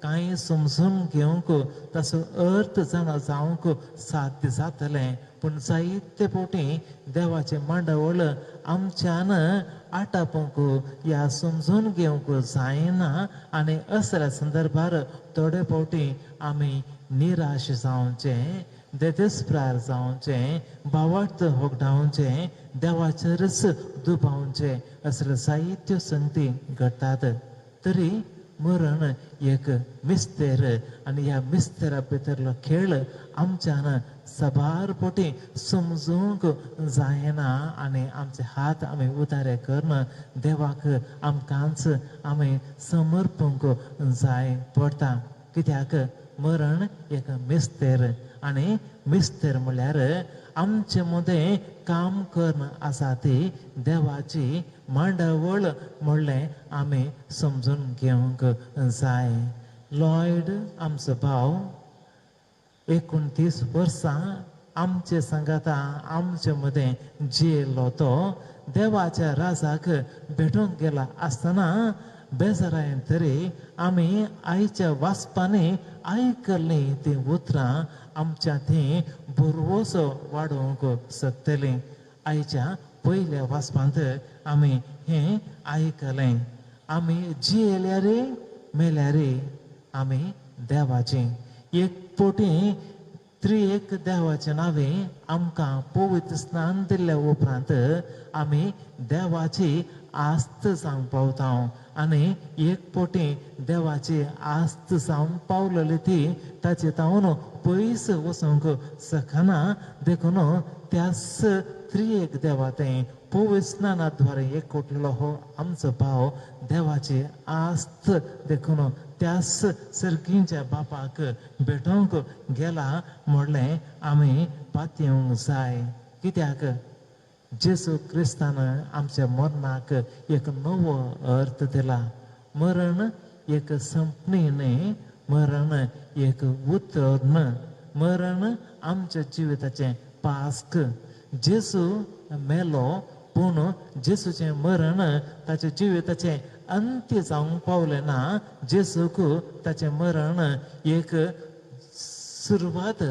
कांय समजून घेवंक ताचो अर्थ जाणा जावंक साध्य जातलें, पूण जायते पटी देवाचें मांडावळ आमच्यान आटापूंक या समजून घेवंक जायना. आनी असल्या संदर्भार थोडे फावटी आमी निराश जावचें, देदेस्प्रार जावचें, भावार्थ होगडावचें, देवाचेरच दुबावचें, असले जायत्यो संगती घडटात. तरी मरण एक मिस्तेर आनी ह्या मिस्तेरा भितरलो खेळ आमच्यान साबार पटी समजूंक जायना. आनी आमचे हात आमी उदारे करून देवाक आमकांच आमी समर्पूंक जाय पडटा. कित्याक मरण एक मिस्तेर आनी मिस्तेर म्हणल्यार आमचे मदें काम करून आसा ती देवाची मांडावळ म्हणलें आमी समजून घेवंक जाय. लॉयड आमचो भाव 29 वर्सां आमचे सांगाता आमचे मदें जियेल्लो तो देवाच्या राजाक भेटूंक गेला आसतना बेजारायन तरी आमी आयच्या वाचपांनी आयकल्लीं तीं उतरां आमच्या थंय भरवंसो वाडोवंक शकतलीं. आयच्या पयल्या वाचपांत आमी हें आयकलें, आमी जियेल्यार मेल्यार आमी देवाचीं. एक पटी त्रिएक देवाचें नांवें आमकां पवित्र स्नान दिल्ल्या उपरांत आमी देवाची आस्त जावंक पावता. आनी एक पटी देवाची आस्त जावंक पावलेली ती ताचे तावन पयस वचूंक शकना. देखून त्याच त्रिएक देवा तें पवित्र स्नाना द्वारे एक कोटलेलो हो आमचो भाव देवाची आस्त देखून त्याच सर्गींच्या बापाक भेटोवंक गेला म्हणलें आमी पातयेवंक जाय. कित्याक जेजू क्रिस्तान आमच्या मरणाक एक नवो अर्थ दिला. मरण एक संपणी न्हय, मरण एक उतर, मरण आमच्या जिविताचें पास्क. जेजू मेलो पूण जेजूचें मरण ताच्या जिविताचें अंत्य जावंक पावलें ना. जेजूक ताचें मरण एक सुरवात,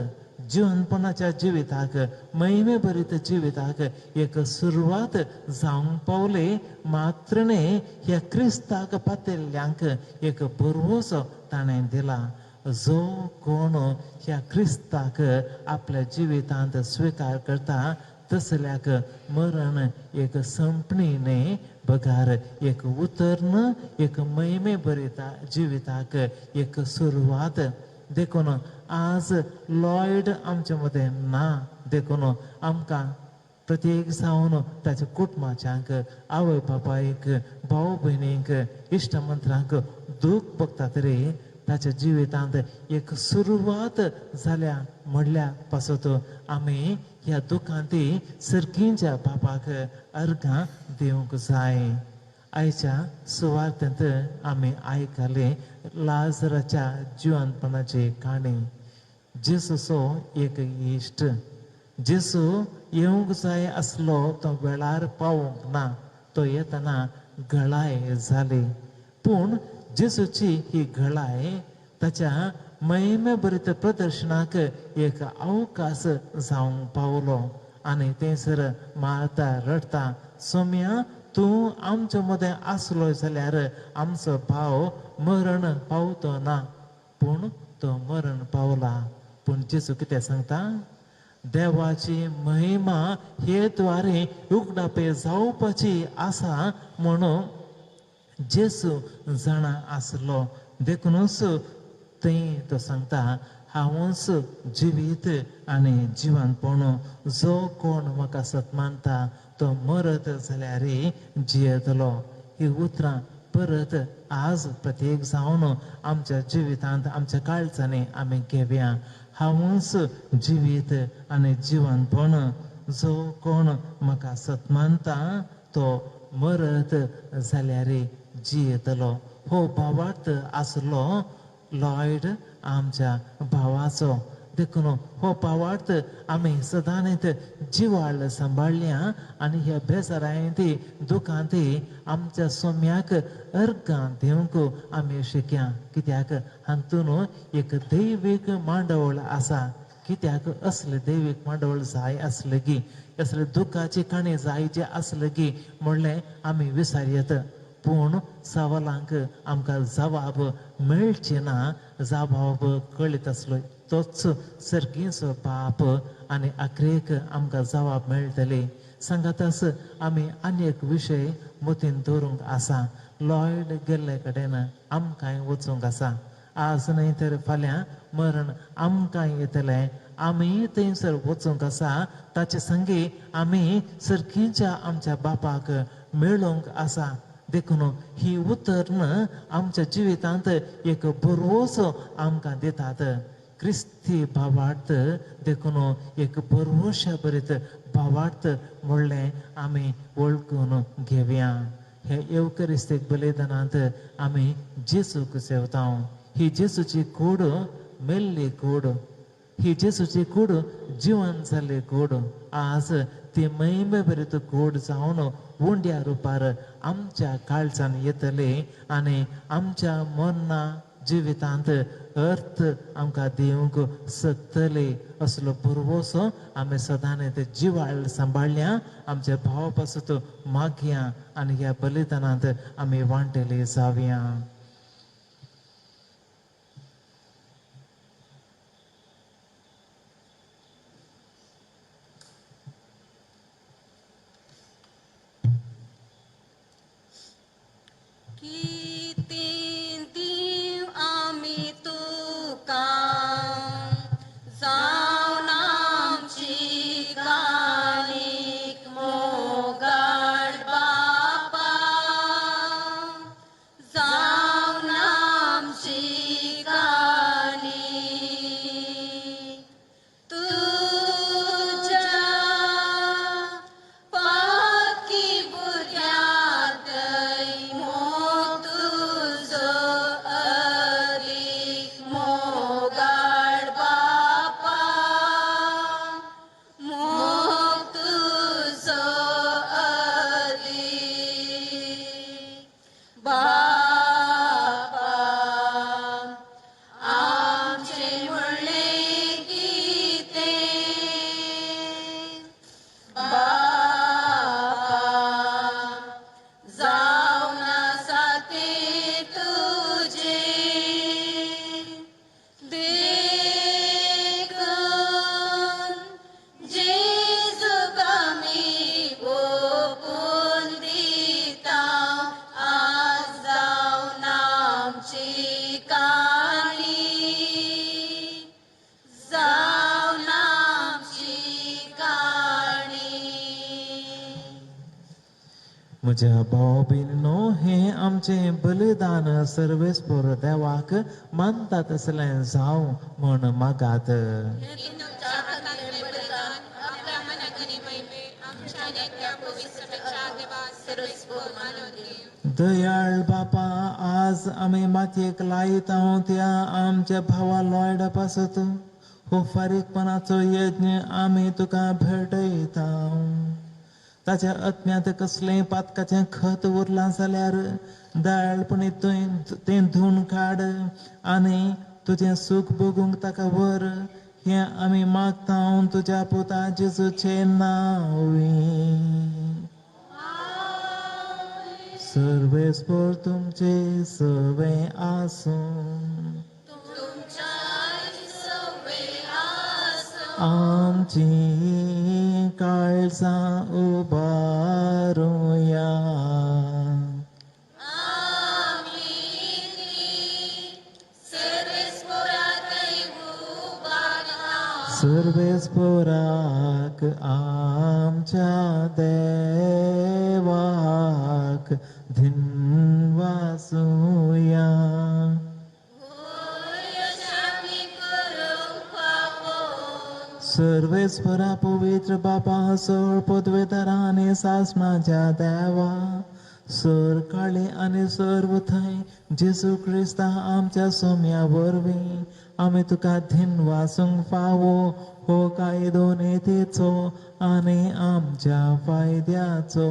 जिवनपणाच्या जिविताक, महिमे भरीत जिविताक एक सुरवात जावंक पावली. मात्र न्हय, ह्या क्रिस्ताक पातेल्ल्यांक एक भरवंसो ताणें दिला. जो कोण ह्या क्रिस्ताक आपल्या जिवितांत स्विकार करता तसल्याक मरण एक संपणी न्हय, बगार एक उतरन, एक महिमे भरिता जिविताक एक सुरवात. देखून आज लॉयड आमचे मदें ना, देखून आमकां प्रत्येक जावन ताच्या कुटुंबाच्यांक, आवय बापायक, भाव भयणींक, इश्टमंत्रांक दूख भोगता तरी ताच्या जिवितांत एक सुरवात जाल्या म्हणल्या पासत आमी ह्या दुखांत सर्गींच्या बापाक अर्घां दिवंक जाय. आयच्या सुवार्तेंत आमी आयकले लाजराच्या जिवनपणाची काणी. जेसूचो एक इश्ट, जेसू येवंक जाय आसलो तो वेळार पावोंक ना, तो येतना घळाय जाली. पूण जेसूची ही घळाय ताच्या महिमे भरीत प्रदर्शनाक एक अवकाश जावंक पावलो आनी थंयसर मारता रडटा, सोम्या तूं आमच्या मदें आसलो जाल्यार आमचो भाव मरण पावतो ना. पूण तो मरण पावला. पूण जेजू कितें सांगता? देवाची महिमा हे द्वारे उगडापे जावपाची आसा म्हणून जेजू जाणा आसलो. देखूनच थंय तो सांगता, हांवूच जिवीत आनी जिवनपण, जो कोण म्हाका सत मानता तो मरत जाल्यार जियेतलो. ही उतरां परत आज प्रत्येक जावन आमच्या जिवितांत आमच्या काळजांनी आमी घेवया. हांवूच जिवीत आनी जिवनपण, जो कोण म्हाका सत मानता तो मरत जाल्यार जियेतलो. हो भावार्थ आसलो लॉयड आमच्या भावाचो. देखून हो भावार्थ आमी सदांच जिवाळ सांबाळ्ळ्या आनी ह्या बेजारांत दुखांत आमच्या सोम्याक अर्घां दिवंक आमी शिकया. कित्याक हातून एक दैवीक मांडवळ आसा. कित्याक असले दैवीक मांडवळ जाय आसले की, असले दुखाची काणी जाय जे आसले की म्हणलें आमी विसारयत. पूण सवालांक आमकां जवाब मेळचे ना, जवाब कळीत आसलो तोच सर्गीचो बाप आनी आखरेक आमकां जवाब मेळटले. सांगाताच आमी आनी एक विशय मतीन दवरूंक आसा. लॉयड गेल्ले कडेन आमकांय वचूंक आसा. आज न्हय तर फाल्यां मरण आमकां येतलें. आमी थंयसर वचूंक आसा. ताचे संगी आमी सर्गीच्या आमच्या बापाक मेळूंक आसा. देखून ही उतरां आमच्या जिवितांत एक भरवसो आमकां दितात. क्रिस्ती भावार्थ देखून एक भरवश्या भरीत भावार्थ म्हणलें आमी वळखून घेवया. हे येवकरिस्तीक बलिदानांत आमी जेजूक सेवता. ही जेजूची कूड मेल्ली कूड, ही जेजूची कूड जिवन जाल्ली कूड, आज ती महिमे भरीत कूड जावन उंड्या रुपार आमच्या काळजान येतली आनी आमच्या मरणा जिवितांत अर्थ आमकां दिवंक शकतली. असलो भरवसो आमी सदांच जिवाळ सांबाळ्ळ्या, आमच्या भावा पासत मागया आनी ह्या बलिदानांत आमी वांटेली जावया. मोगाळ बापा, जावन म्हज्या भाव भयणीनो, हें आमचें बलिदान सर्वेस्पर देवाक मानता तसलें जावं म्हूण मागात. दयाळ बापा, आज आमी मातयेक लायता त्या आमच्या भावा लॉयडा पासत हो फारीकपणाचो यज्ञ आमी तुका भेटयता. ताच्या आत्म्यांत कसलें पातकाचें खत उरलां जाल्यार दयाळपणी तुवें तें धुवन काड आनी तुजें सूख भोगूंक ताका व्हर. हें आमी मागता तुज्या पुता जेजूचें नांवी. सर्वेस्पर तुमचे सवे आसूं. आमची काळजां उबारुया. सर्वेस्पराक आमच्या देवाक धिनवासुया. सर्वेस्परा पवित्र बापा, सर पदवेदारा आनी सासणाच्या देवा, सर काळी आनी सर्व थंय जेजू क्रिस्ता आमच्या सोम्या वरवीं आमी तुका धिनवासूंक फावो हो कायदो नेतीचो आनी आमच्या फायद्याचो.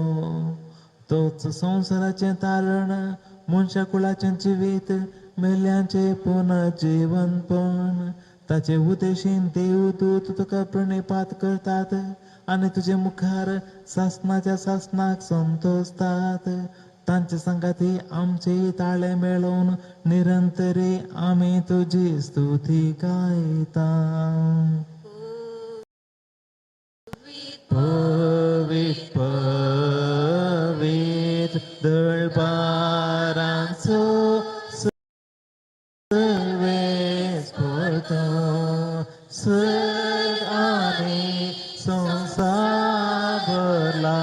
तोच संवसाराचें तारण, मनशा कुळाचें जिवीत, मेल्यांचें पुनर्जिवनपण. ताचे उदेशीन देवदूत तुका प्रणिपात करतात आनी तुजे मुखार सासणाच्या सासणाक संतोषतात. तांचे सांगाती आमचे ताळे मेळोवन निरंतरी आमी तुजी स्तुती गायता. पवित्र पवित्र दळपारांचो सर्वेस्पर स्वर्ग आनी संवसार भरला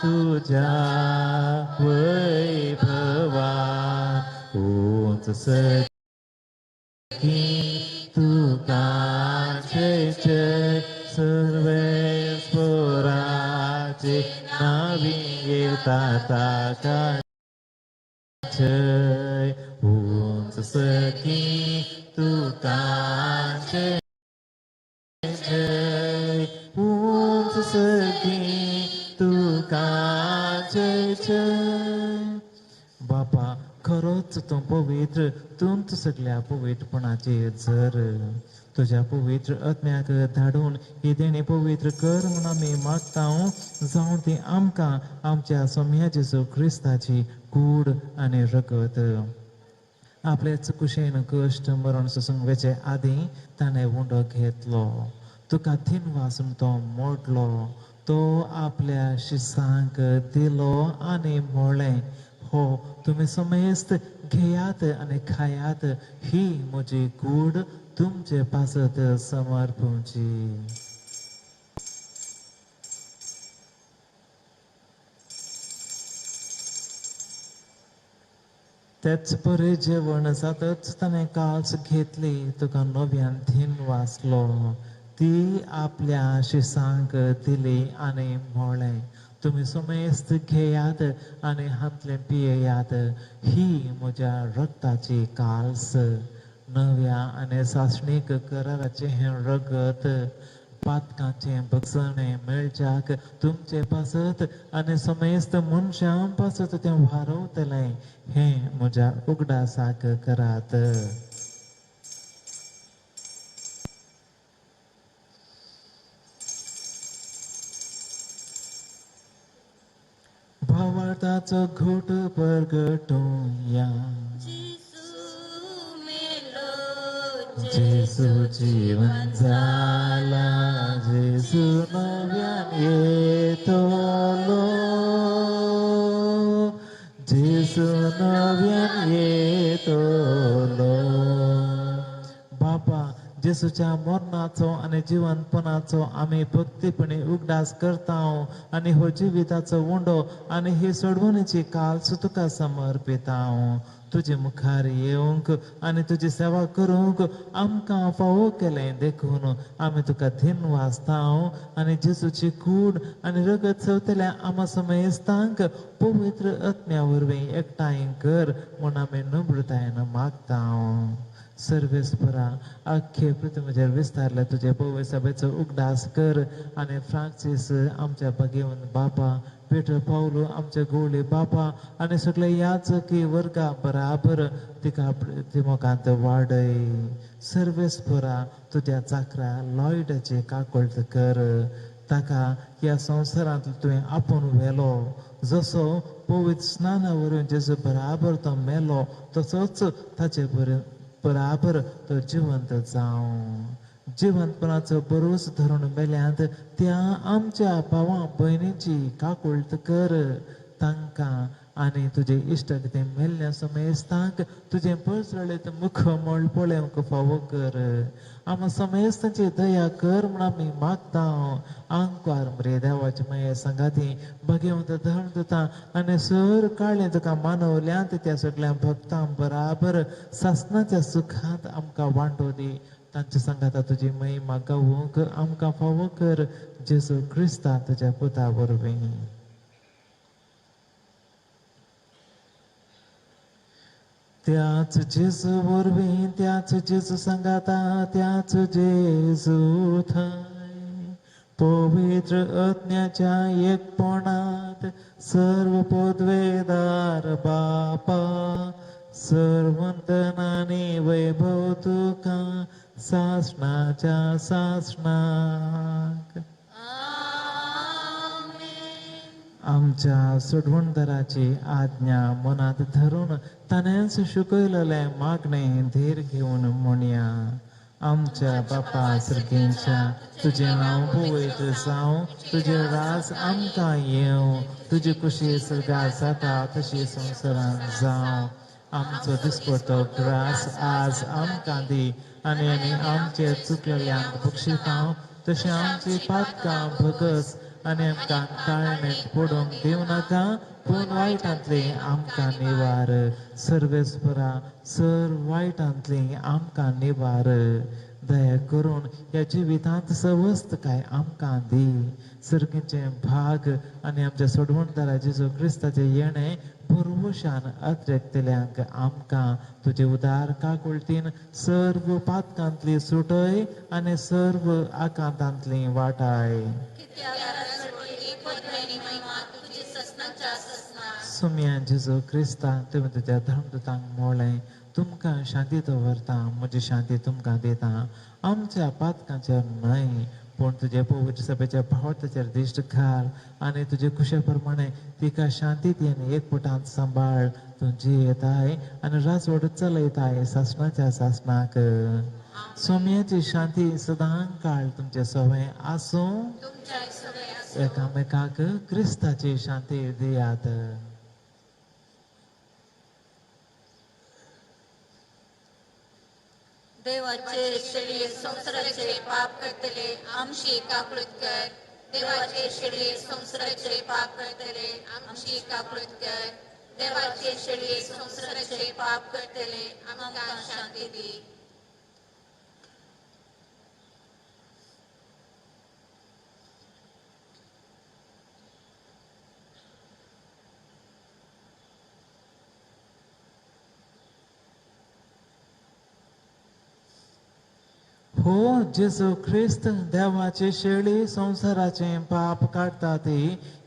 तुज्या वैभवान. उंच सखी तुका जय जय सर्वेस्पराचे नावी येता ताका जय. उंच सखी तुका जय जय. उंच सखी तुका जय जय. बापा, खरोच तूं पवित्र, तूंच सगल्या पवित्रपणाचे झर. तुज्या पवित्र आत्म्याक धाडून ही देणी पवित्र कर म्हूण आमी मागता. जावं ती आमकां आमच्या सोम्या जेजू क्रिस्ताची कूड आनी रगत. आपले चुकुशेन कश्ट मरण सोसूंक वेचे आदीं ताणें उंडो घेतलो, तुका थिनवासून तो मोडलो, तो आपल्या शिसांक दिलो आनी म्हळें, हो तुमी समेस्त घेयात आनी खायात, ही म्हजी कूड तुमचे पासत समर्पूची. तेच परी जेवण जातच ताणें काल्स घेतली, तुका नव्यान थीन वाचलो, ती आपल्या शिसांक दिली आनी म्हळें, तुमी समेस्त घेयात आनी हांतलें पियेयात, ही म्हज्या रक्ताची काल्स, नव्या आनी सासणीक कराराचें हें रगत, पातकांचें भगसणें मेळच्याक तुमचे पासत आनी समेस्त मनशां पासत तें वारवतलें, हें म्हज्या उगडासाक करात. भावार्थाचो घोट परगटुया. जेजू जीवन जाला, जेजू नव्यान येतलो, जेजू नव्यान येतलो. बापा, जेजूच्या मरणाचो आनी जिवंतपणाचो आमी भक्तीपणी उगडास करता आनी हो जिविताचो उंडो आनी ही सोडवणीची काल तुका समर्पिता. तुजे मुखार येवंक आनी तुजी सेवा करूंक आमकां फावो केलें देखून आमी तुका धीन वाचता आनी जेजूची कूड आनी रगत चवतल्या आमा समेस्तांक पवित्र आत्म्या वरवीं एकठांय कर म्हूण आमी नम्रतायेन मागता. सर्वेस्परा आख्खे पृथ्वीचेर विस्तारले तुजे पवित्र सभेचो उगडास कर आनी फ्रांसीस आमच्या भगेवन बापा, पेटर पावलो आमचे गोवळे बापा आनी सगळे याचकी वर्गा बराबर तिका तिमोकांत वाडय. सर्वेस्परा तुज्या चाकरा लॉयडाची काकळत कर, ताका ह्या संवसारांत तुवें आपोवन व्हेलो. जसो पवित्र स्नाना वरवीं जेजू बराबर तो मेलो तसोच ताचे बराबर तो जिवंत जावं. जिवंतपणाचो बरोस धरून मेल्यांत त्या आमच्या भावा भयणीची काकुळट कर. तांकां आनी तुजे इश्टाक ते मेल्ल्या समेस्तांक तुजें परजळीत मुखमळ पळोवंक फावो कर. आमकां समेस्तांची दया कर म्हूण आमी मागता. आंकवार मरे देवाचे माये सांगाती भगवंत धर्म दिता आनी सर काळें तुका मानवल्यांत त्या सगळ्या भक्तां बराबर सासनाच्या सुखांत आमकां वांटो दी. तांचे सांगाता तुजी महिमा गावूंक आमकां फावो कर जेजू क्रिस्ता तुज्या पुता वरवीं. त्याच जेजू वरवीं, त्याच जेजू सांगाता, त्याच जेजू थंय पवित्र आत्म्याच्या एकपणांत सर्व पदवेदार बापा सर्वंतनानी वैभव तुका सासणाच्या सासणाक. आमच्या सोडवणदाराची आज्ञा मनांत धरून ताणेंच शिकयलेलें मागणें धीर घेवन म्हणया. आमच्या बापा सर्गेंच्या, तुजें नांव पवित्र जावं, तुजें राज आमकां येवं, तुजी खुशी सर्गार जाता तशी संवसारांत जावं. आमचो दिसपडतो ग्रास आज आमकां दी आनी आमी आमचे चुकलेल्यांक बक्षिता तशें आमची पातकां भगस आनी आमकां ताळमेंत पडूंक दिवं नाका, पूण वायटांतली आमकां निवार. सर्वेस्परा सर वायटांतली आमकां निवार. दया करून ह्या जिवितांत सवस्तकाय आमकां दी. सर्गीचें भाग आनी आमच्या सोडवणदारा जेजू क्रिस्ताचें येणें भरवशान अत्रेकतल्यांक आमकां तुजे उदार काकुळटीन सर्व पातकांतली सुटय आनी सर्व आकांतांतली वाटाय. सुम्या जेजू क्रिस्ता तुवें तुज्या धर्मदूतांक मोळें, तुमकां शांती दवरता, म्हजी शांती तुमकां दिता. आमच्या पातकांचेर न्हय पूण तुजे पवित्र सभेच्या भावार्थाचेर दिश्ट घाल आनी तुजे खुशे प्रमाणे तिका शांती दी आनी एकपटांत सांबाळ. तूं जियेताय आनी राजवट चलयताय सासणाच्या सासणाक. सोम्याची शांती सदां काळ तुमचे सवय आसूं. एकामेकाक क्रिस्ताची शांती दियात. देवाचे शेळये संवसाराचे पाप करतले आमची काकळूत कर. देवाचे शेळये संवसाराचे पाप करतले आमची काकळूत कर. देवाचे शेळये संवसाराचे पाप करतले आमकां शांती दी. हो जेजू ख्रिस्त देवाची शेळी संवसाराचें पाप काडटा ती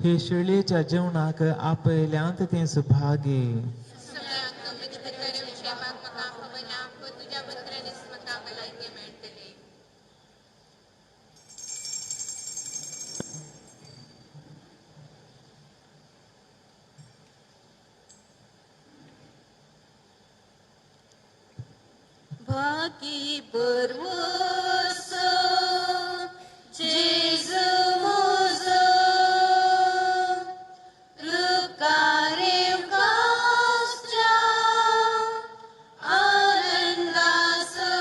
हे शेळीच्या जेवणाक आपयल्यांत ती सुभागी. भागी बरवसो जेजू म्हजो रुकारेव कासच्या आनंदासो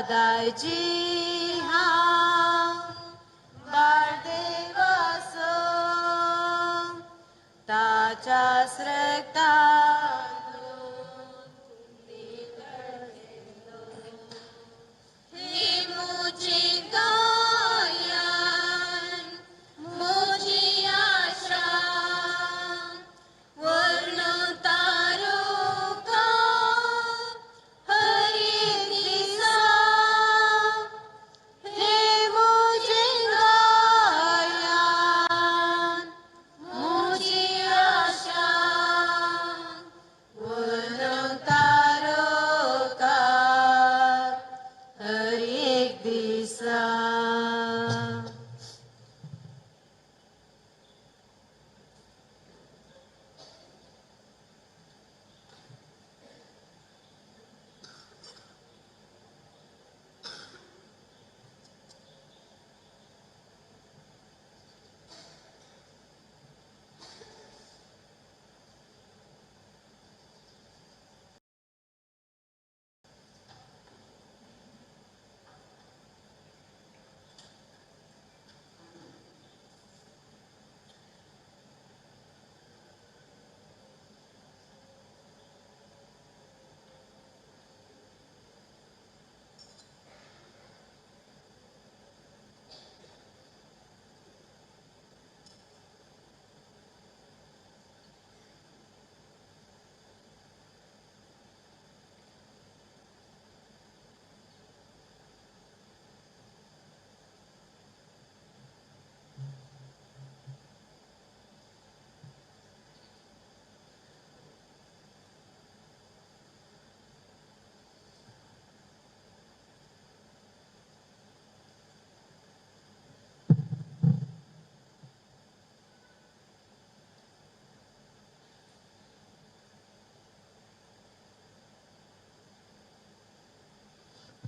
दायजी हांव बाळदेवाचो ताच्या रक्तान ही म्हजी गायन म्हजी आशा वर्ण तारुका हरी दिसा हे म्हजी गायन म्हजी आशा वर्ण तारुका हर एक दिसा.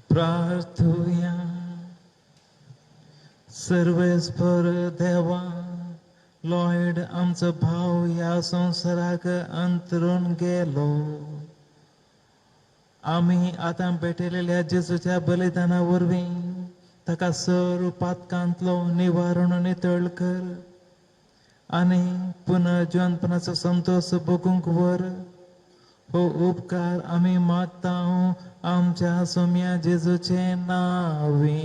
प्रार्थुया. सर्वेस्पर देवा, लॉयड आमचो भाव ह्या संवसाराक अंतरून गेलो. आमी आतां भेटयलेल्या जेजूच्या बलिदाना वरवीं ताका सर्व पातकांतलो निवारण नितळ कर आनी पुनर्जिवनपणाचो संतोश भोगूंक व्हर. हो उपकार आमी मागता आमच्या सोम्या जेजूचे नांवी.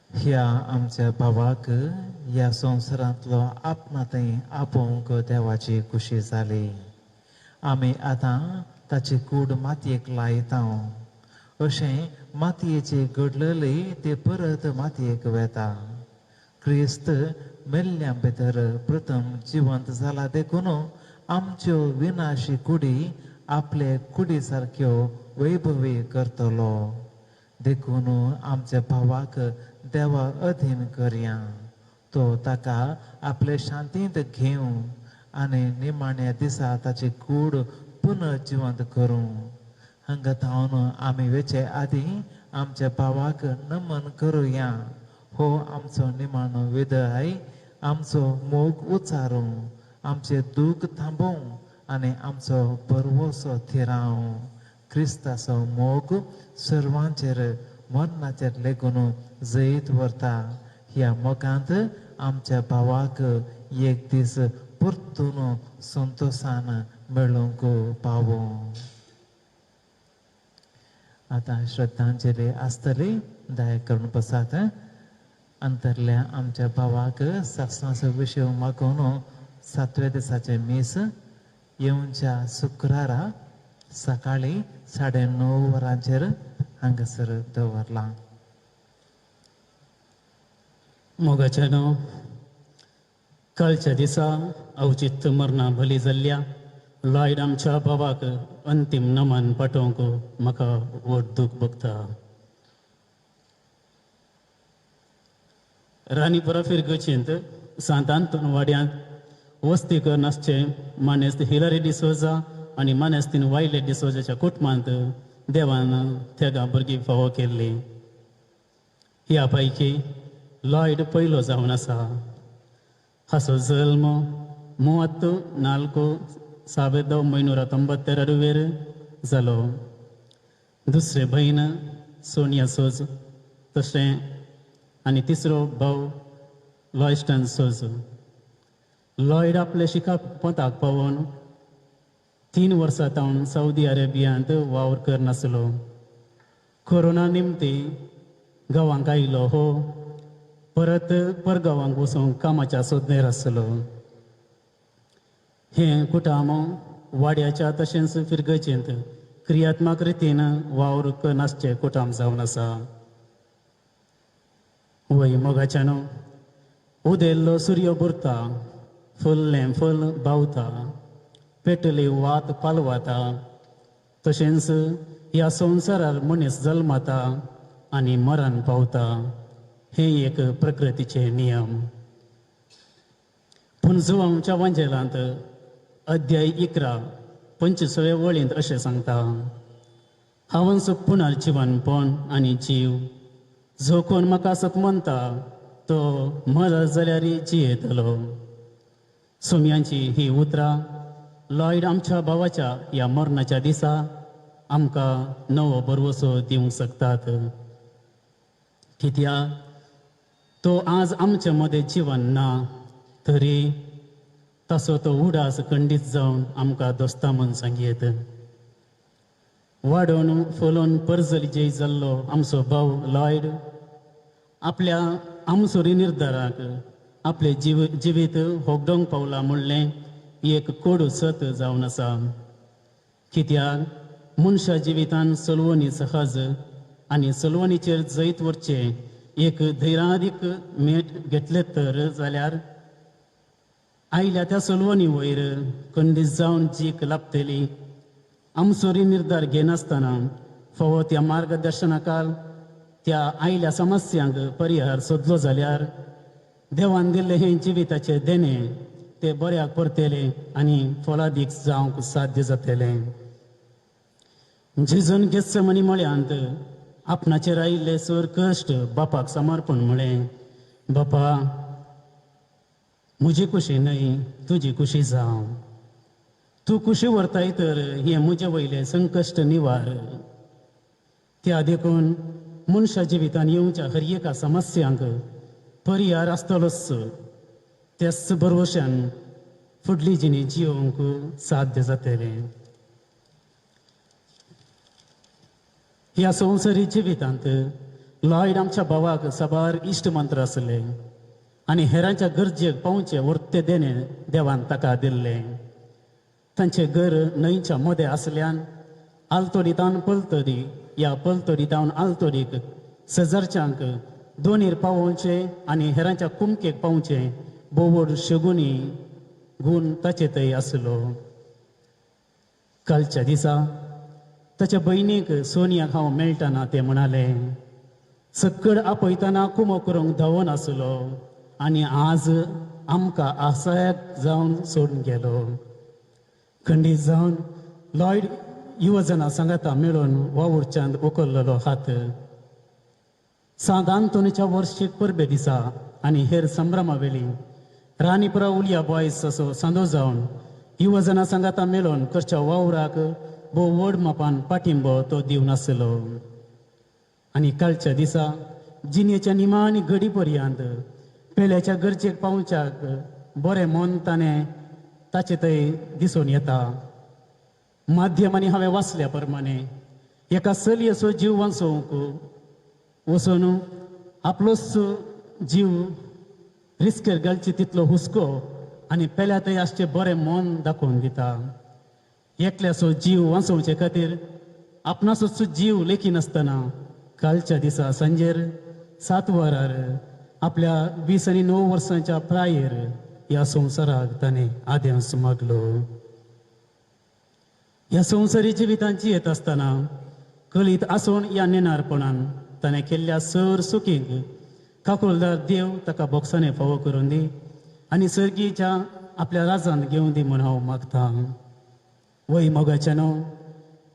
ह्या आमच्या भावाक ह्या संवसारांतलो आपणा थंय आपोवंक देवाची खुशी जाली. आमी आतां ताची कूड मातयेक लायता. अशें मातयेची घडलेली ते परत मातयेक वेता. क्रिस्त मेल्ल्या भितर प्रथम जिवंत जाला देखून आमच्यो विनाशी कुडी आपले कुडी सारक्यो वैभवी करतलो. देखून आमच्या भावाक देवा अधीन करया. तो ताका आपले शांतींत घेवं आनी निमाण्या दिसा ताची कूड पुनर्जिवंत करूं. हांगा थावन आमी वेचे आदीं आमच्या भावाक नमन करुया. हो आमचो निमाणो विदाय आमचो मोग उचारूं, आमचें दूख थांबोवं आनी आमचो भरवंसो थिरावं. क्रिस्ताचो मोग सर्वांचेर मरणाचेर लेगून जैत व्हरता. ह्या मोगांत आमच्या भावाक एक दीस परतून संतोशान मेळूंक पावूं. आतां श्रद्धांजली आसतली. दया करून बसात. अंतरल्या आमच्या भावाक सासणाचो विशय मागून सातव्या दिसाचें मीस येवच्या शुक्रारा सकाळीं 9:30 वरांचेर हांगासर दवरलां. मोगाच्या न्हू कालच्या दिसा अवचित मरणा बली जाल्ल्या लॉयड आमच्या भावाक अंतीम नमन पाठोवंक म्हाका व्हड दूख भोगता. राणीपुरा फिरगचींत सांत आंतोन वाड्यांत वस्ती करून आसचे मानेस्त हिलरी डिसोजा आनी मानेस्तीन वायले डिसोजाच्या कुटुंबांत देवान तेगां भुरगीं फावो केल्ली. ह्या पैकी लॉयड पयलो जावन आसा. हाचो जल्म 34 4 1992 जालो. दुसरे भयण सोनिया सोज तशें आनी तिसरो भाव लॉयस्टन सोज. लॉयड आपले शिकप पोंताक पावोवन 3 वर्सां तावन सौदी अरेबियांत वावर करनासलो. कोरोना निमती गांवांक आयलो हो परत परगांवांक वचूंक कामाच्या सोदनेर आसलो. हें कुटाम वाड्याच्या तशेंच फिरगजेंत क्रियात्मक रितीन वावर करनासचें कुटाम जावन आसा. वय मोगाच्यानो, उदेल्लो सुर्यो बुरता, फुल्लें फुल बावता, पेटली वात पालवाता, तशेंच ह्या संवसारार मनीस जल्मता आनी मरण पावता. हें एक प्रकृतीचे नियम. पूण जुवांच्या वांजेलांत अध्याय 11 25 वळींत अशें सांगता, हांवच पुनर्जिवनपण आनी जीव, जो कोण म्हाका सत म्हणटा तो मरत जाल्यार जियेतलो. सोम्यांची ही उतरां लॉयड आमच्या भावाच्या ह्या मरणाच्या दिसा आमकां नवो भरवसो दिवंक शकतात. कित्याक तो आज आमचे मदें जिवन ना तरी तसो तो उडास खंडीत जावन आमकां दोस्ता म्हूण सांगयेत. वाडोवन फुलोवन परजल जय जाल्लो आमचो भाव लॉयड आपल्या आमसोरी निर्धाराक आपले जिवीत होगडोंक पावला म्हणलें एक कोडू सत जावन आसा. कित्याक मनशा जिवितान सलवणी सहज आनी सलवणीचेर जैत वरचें एक धैर्यादीक मेट घेतले तर जाल्यार आयल्या त्या सलवणी वयर खंडीत जावन जीक लाभतली. आमसोरी निर्धार घेनासतना फावो त्या मार्गदर्शनाकाल त्या आयल्या समस्यांक परिहार सोदलो जाल्यार देवान दिल्लें हें जिविताचें देणें ते बऱ्याक परतले आनी फलादीक जावंक साध्य जातलें. जेजून गेत्सेमनी मळ्यांत आपणाचेर आयिल्ले सर कश्ट बापाक समर्पण म्हळें, बापा म्हजी खुशी न्हय तुजी खुशी जावं, तूं खुशी व्हरताय तर हें म्हजे वयलें संकश्ट निवार. त्या देखून मनशा जिवितान येवच्या हर एका समस्यांक परिहार आसतलोच, त्याच भरवशान फुडली जिणी जियोवंक साध्य जातलें. ह्या संवसारी जिवितांत लॉयड आमच्या भावाक साबार इश्ट मंत्र आसले आनी हेरांच्या गरजेक पावचें वर्ते देणें देवान ताका दिल्लें. तांचें घर न्हंयच्या मदें आसल्यान आलतोडी तावन पलतडी या पलतडी तावन आलतोडीक शेजारच्यांक दोनीर पावोवचें आनी हेरांच्या कुमकेक पावचें बोवड शगुनी गूण ताचे थंय आसलो. कालच्या दिसा ताच्या भयणीक सोनियाक हांव मेळटना तें म्हणालें, सक्कड आपयतना कुमो करूंक धांवून आसलो आनी आज आमकां आसायक जावन सोडून गेलो. खंडीत जावन लॉयड युवजना सांगाता मेळून वावुरच्यांत उखल्लेलो हात. सांत आंतोनीच्या वर्शीक परबे दिसा आनी हेर संभ्रमा वेली राणीपुरा उलिया बॉयस असो सांदो जावन युवजना सांगाता मेळून करच्या वावराक भोव व्हड मापान पाठिंबो तो दिवन आसलो. आनी कालच्या दिसा जिणेच्या निमाणी घडी पर्यंत पेल्याच्या गरजेक पावच्याक बरें मन ताणें ताचे थंय दिसून येता. माध्यमांनी हांवें वाचल्या प्रमाणे एका चलयेचो जीव वांचोवंक वचून आपलोच जीव रिस्केर घालची तितलो हुस्को आनी पेल्या थंय आसचें बरें मन दाखोवन दिता. एकल्याचो जीव वांचोवचे खातीर आपणाचोच जीव लेखिनासतना कालच्या दिसा सांजेर 7 वरार आपल्या 20 आनी 9 वर्सांच्या प्रायेर ह्या संवसाराक ताणें आदेस मागलो. ह्या संवसारी जिवितांची येत आसतना कळीत आसून ह्या नेणारपणान ताणें केल्ल्या सर सुखींक काकुळदार देव ताका बोक्सांनी फावो करून दी आनी सर्गीच्या आपल्या राजान घेवन दी म्हूण हांव मागतां. वय मोगाच्यानो,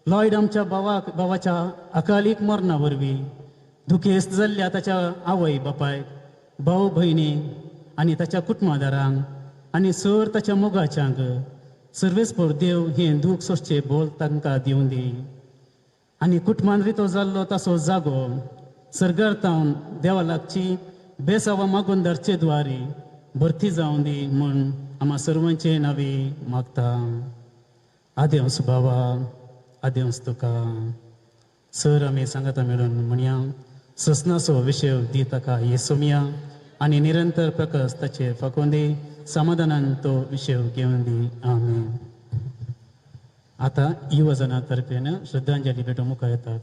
लॉयड आमच्या भावाच्या अकालीक मरणा वरवीं दुखेस्त जाल्ल्या ताच्या आवय बापायक, भाव भयणी आनी ताच्या कुटुंबादारांक आनी सर ताच्या मोगाच्यांक सर्वेस्पर देव हें दूख सोंसचें बोल तांकां दिवं दी आनी कुटुंबान रितो जाल्लो ताचो जागो सर्गार तावन देवा लागची बेसावा मागून धरचे द्वारी भरती जावं दी म्हूण आमा सर्वांचे नांवी मागता. आदेवस बाबा, आदेवस तुका. सर आमी सांगाता मेळून म्हणया ससनाचो विशय दी ताका येसोमिया आनी निरंतर प्रकाश ताचेर फाकोवन दी, समाधानान तो विशय घेवन दी. आमेन. आतां युवजना तर्फेन श्रद्धांजली भेटो मुखार येतात.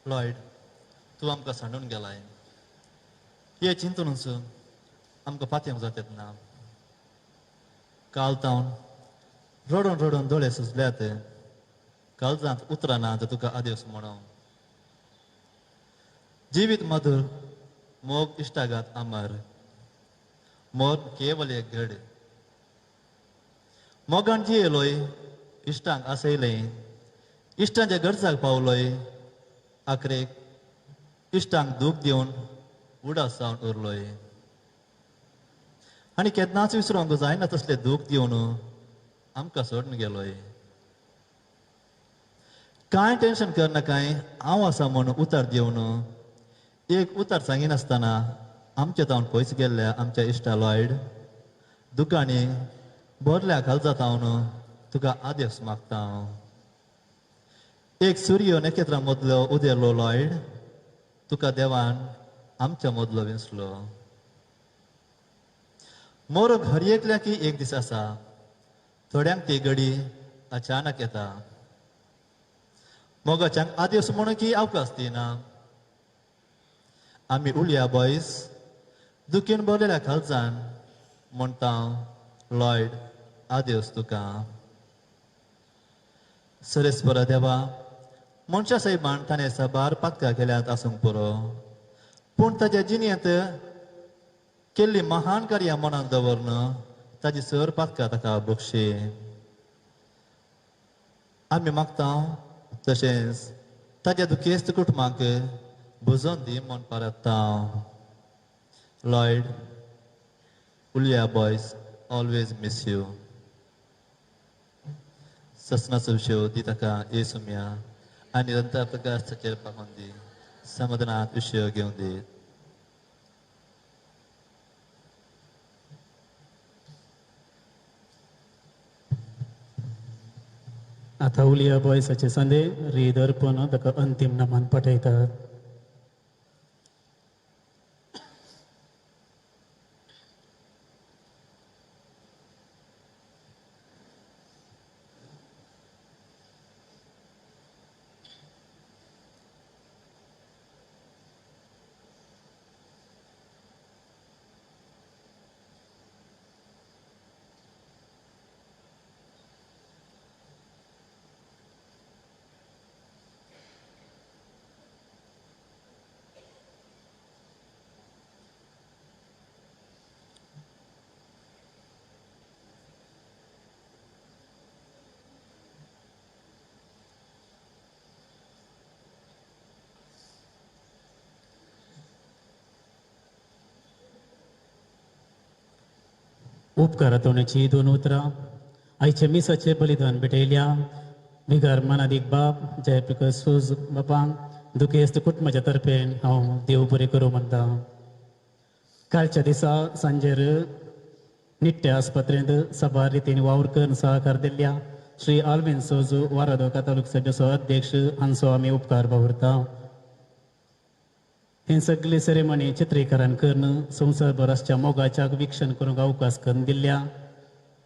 लॉयड, तूं आमकां सांडून गेलाय हे चिंतूनच आमकां पातयेवंक जातात ना. काल तावन रडून रडून दोळे सुजल्यात, काळजांत उतरां ना तुका आदेस म्हणून. जिवीत मधुर, मोग इश्टागात अमर, मोर केवल एक घड. मोगान जियेलोय, इश्टांक आसयलें, इश्टांच्या गरजाक पावलोय, आखरेक इश्टांक दूख दिवन उडास जावन उरलोय. आनी केन्नाच विसरूंक जायना तसलें दूख दिवन आमकां सोडून गेलोय. कांय टेन्शन करनाकाय, हांव आसा म्हूण उतार दिवन एक उतार सांगिनासतना आमचे तावन पयस गेल्ल्या आमच्या इश्टा लॉयड, दुकांनी भरल्या काळजा तावन तुका आदेश मागता हांव. एक सूर्य नखेत्रां मदलो उदेलो लॉयड, तुका देवान आमच्या मदलो विंचलो. मोरग हर एकल्याकी एक दीस आसा, थोड्यांक ती घडी अचानक येता. मोगाच्यांक आदेश म्हणून की अवकाश दिना. आमी उलया बॉयज दुखीन भरलेल्या काळजान म्हणटा लॉयड आदेश तुका. सरेस्परा देवा, मनशा साहेबान ताणें साबार पातकां केल्यात आसूंक पुरो, पूण ताच्या जिणेंत केल्ली महान कार्यां मनांत दवरन ताजी सर पातकां ताका बक्षी. आमी मागता तशेंच ताज्या दुखेस्त कुटुंबाक भुजोन दी म्हूण परतता. लॉयड, उलया बॉयज ऑलवेज मिस you. ससनाचो विशय दी ताका येसुम्या आनी निरंतर प्रकाश ताचेर पाकोवन दी, समाधानांत विशय घेवन दी. आतां उलया बॉयसाचे संदे रीद अर्पण ताका अंतीम नमन पाठयतात. उपकारातोण्याची दोन उतरां आयच्या मिसाचें बलिदान भेटयल्या बिगार मानादीक बाप जयप्रकाश सोज बापांक दुखेस्त कुटुंबाच्या तर्फेन हांव देव बरें करूं म्हणटा. कालच्या दिसा सांजेर निट्ट्या आस्पत्रेंत सभार रितीन वावर करून सहकार दिल्ल्या श्री आल्विन सोज वारादो कातालूक सभेचो अध्यक्ष हांचो आमी उपकार बावरता. हें सगळी सेरेमनी चित्रीकरण करून संवसारभर आसच्या मोगाच्या वीक्षण करूंक अवकाश करून दिल्ल्या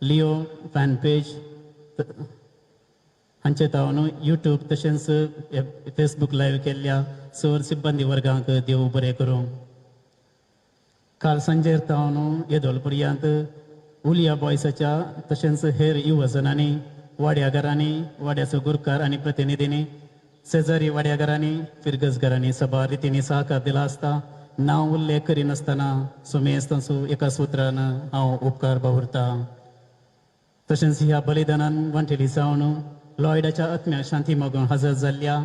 लिओ फॅन पेज हांचे तावन युट्यूब तशेंच फेसबूक लायव्ह केल्ल्या सर सिब्बंदी वर्गांक देव बरें करूं. काल सांजेर तावन येदोल पर्यंत उलिया बॉयसाच्या तशेंच हेर युवजनांनी वाड्याघरांनी वाड्याचो गुरकार आनी प्रतिनिधींनी शेजारी वाड्याघरांनी फिरगजघरांनी सभा रितींनी सहकार दिला आसता नांव उल्लेख करिनासतना सुमेस तांचो एका सुत्रान हांव उपकार बावरता. तशेंच ह्या बलिदानान वांटेली जावन लॉयडाच्या आत्म्या शांती मागून हजर जाल्ल्या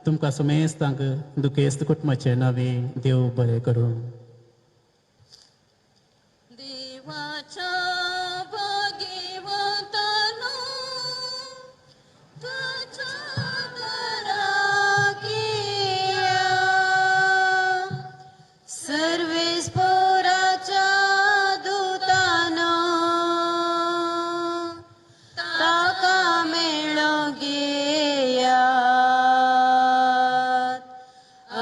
तुमकां सुमेस्तांक दुखेस्त कुटुंबाचे नावे देव बरें करूं. देवाच्या भाग्यवंतानो तुझ्या दाराक येया, सर्वेस्पोराच्या दूतानो ताका मेळोवंक येयात,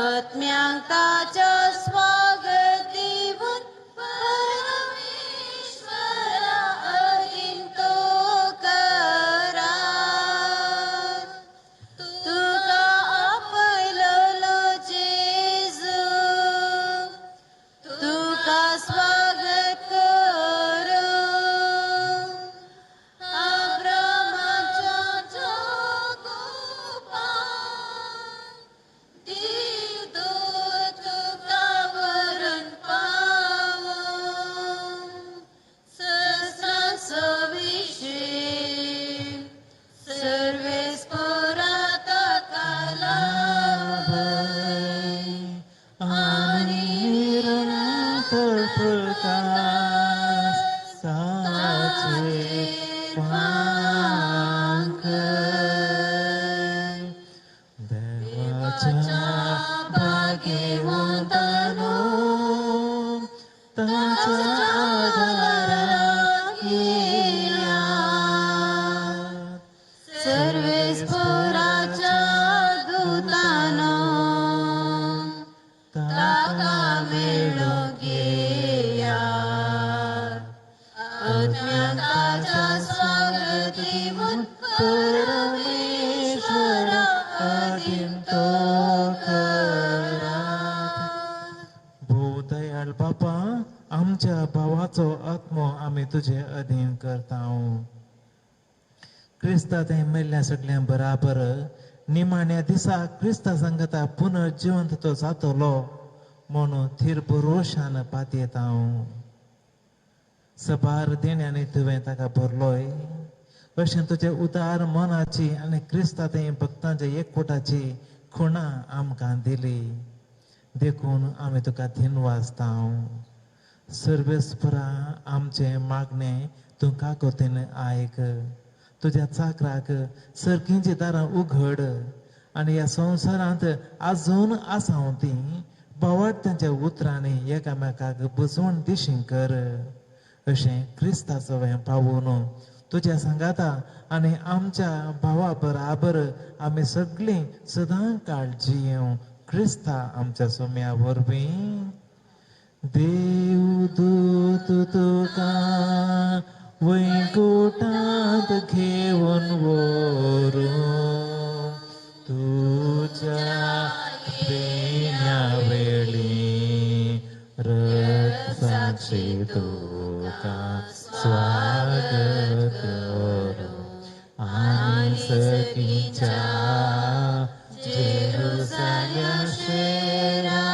आत्म्यांक ताच्या स्वागत दिवन परमेश्वरा अधीन तो करात. तुका आपयलोलो जेजू तुका स्वागत करूं, अब्रामाच्या गोपान देवदूत तुका वरून पावूं, सहस्रांचो विशें सर्वेस्पोरा ताका लाभय, आनी निरंतर प्रकाश ताचेर फांकय. देवाच्या भाग्यवंतानो ताच्या आदाराक येयात, सर्वेस्पोराच्या दूतानो ताका मेळोवंक येयात, आत्म्यांक ताच्या स्वागत दिवन परमेश्वरा अधीन तो करात. भोव दयाळ बापा, आमच्या भावाचो आत्मो आमी तुजे अधीन करता. क्रिस्ता तें मेल्ल्या सगळ्यां बराबर निमाण्या दिसा क्रिस्ता सांगता पुनर्जिवंत तो जातलो म्हणून थीर भरोशान पातयेता. सबार देण्यांनी तुवें ताका भरलोय, अशें तुजे उदार मनाची आनी क्रिस्ता तें भक्तांच्या एकवटाची खुणा आमकां दिली, देखून आमी तुका धिनवाजता. सर्वेस्परा आमचें मागणें तूं काकोतीन आयक, तुज्या चाकराक सर्गींची दारां उघड आनी ह्या संवसारांत आजून आसा तीं भावार्थ्यांच्या उतरांनी एकामेकाक बुजवण दिशीं कर. अशें क्रिस्ताचो हें पावून तुज्या सांगाता आनी आमच्या भावा बराबर आमी सगळीं सदां काळ जियेवं क्रिस्ता आमच्या सोम्या वरवीं. देवदूत तुका वैकुटांत घेवन व्हरूं, तुज्या पेण्या वेळी रक्ताची तुका स्वागत करूं, आनी सगळींच्या जेरुसाल्या शेरा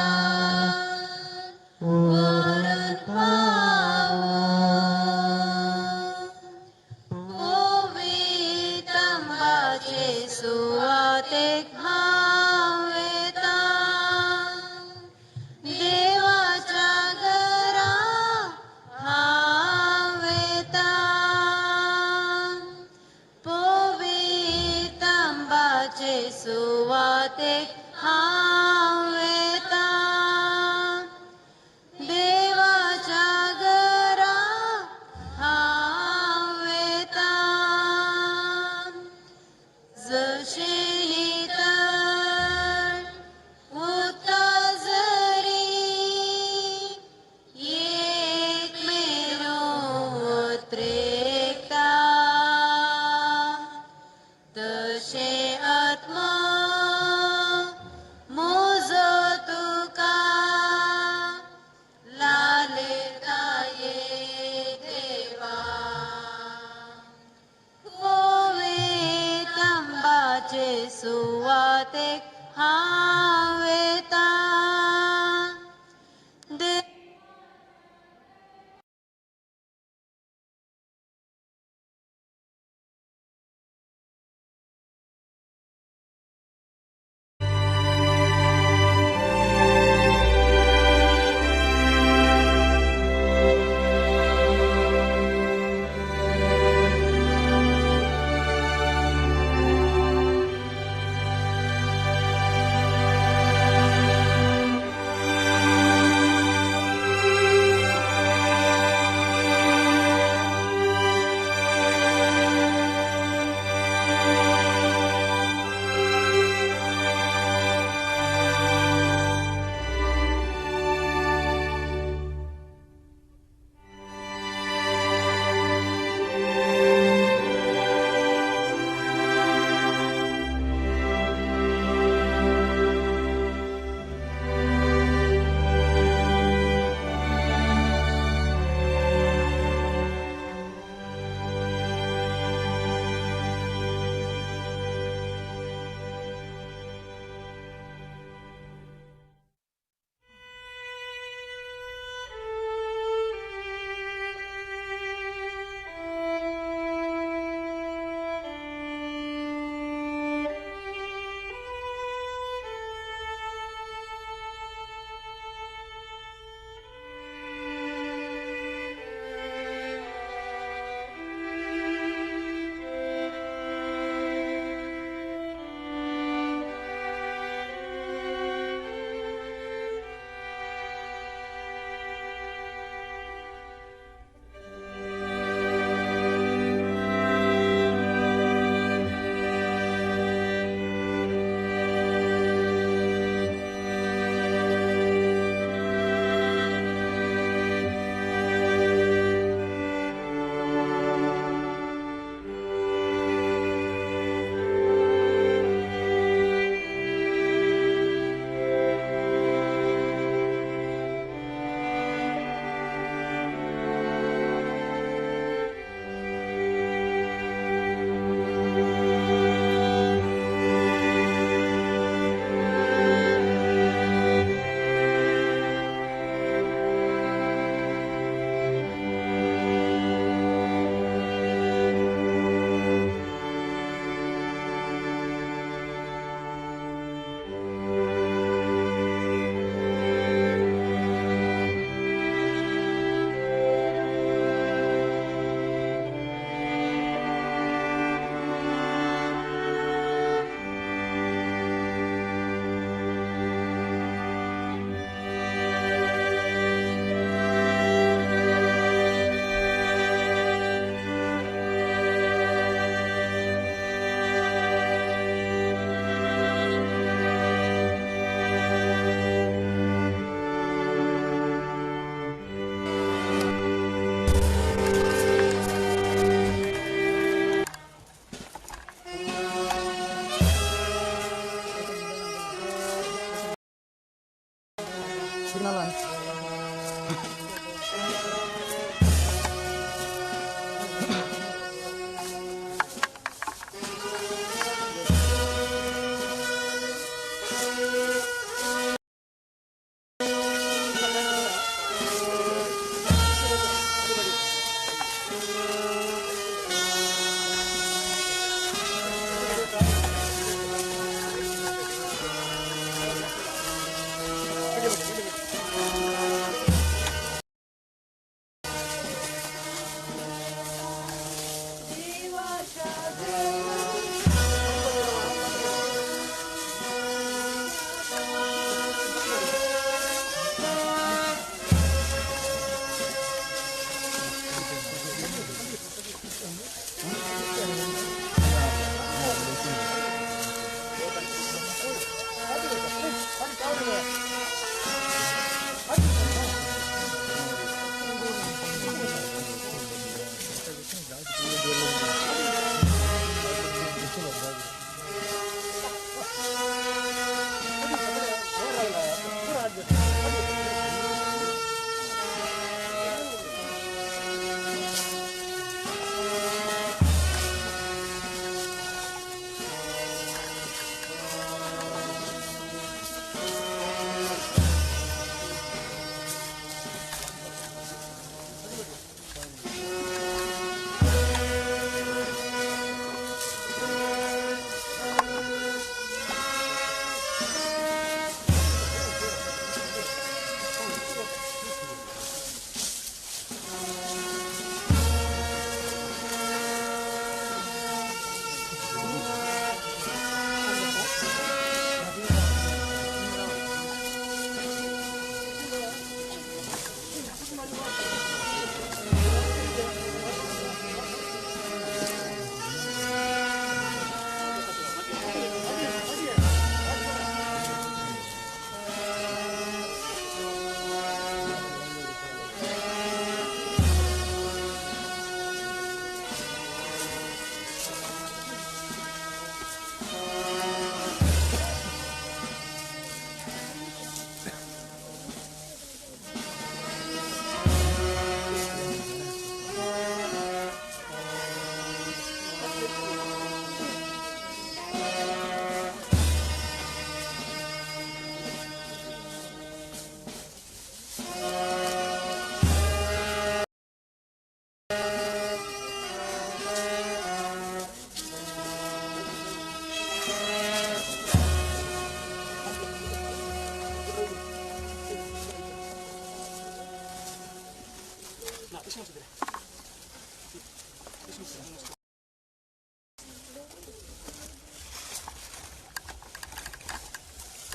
व्हरून पावूं. पवितंबाचे सुवातेक हांव वेता, देवाच्या घरा हांव वेता, पवितंबाचे सुवातेक हांव वेता, देवाच्या घरा हांव वेता. जशें नितळ उदका झरी एक मेरो उतरेकता, तशें आत्मो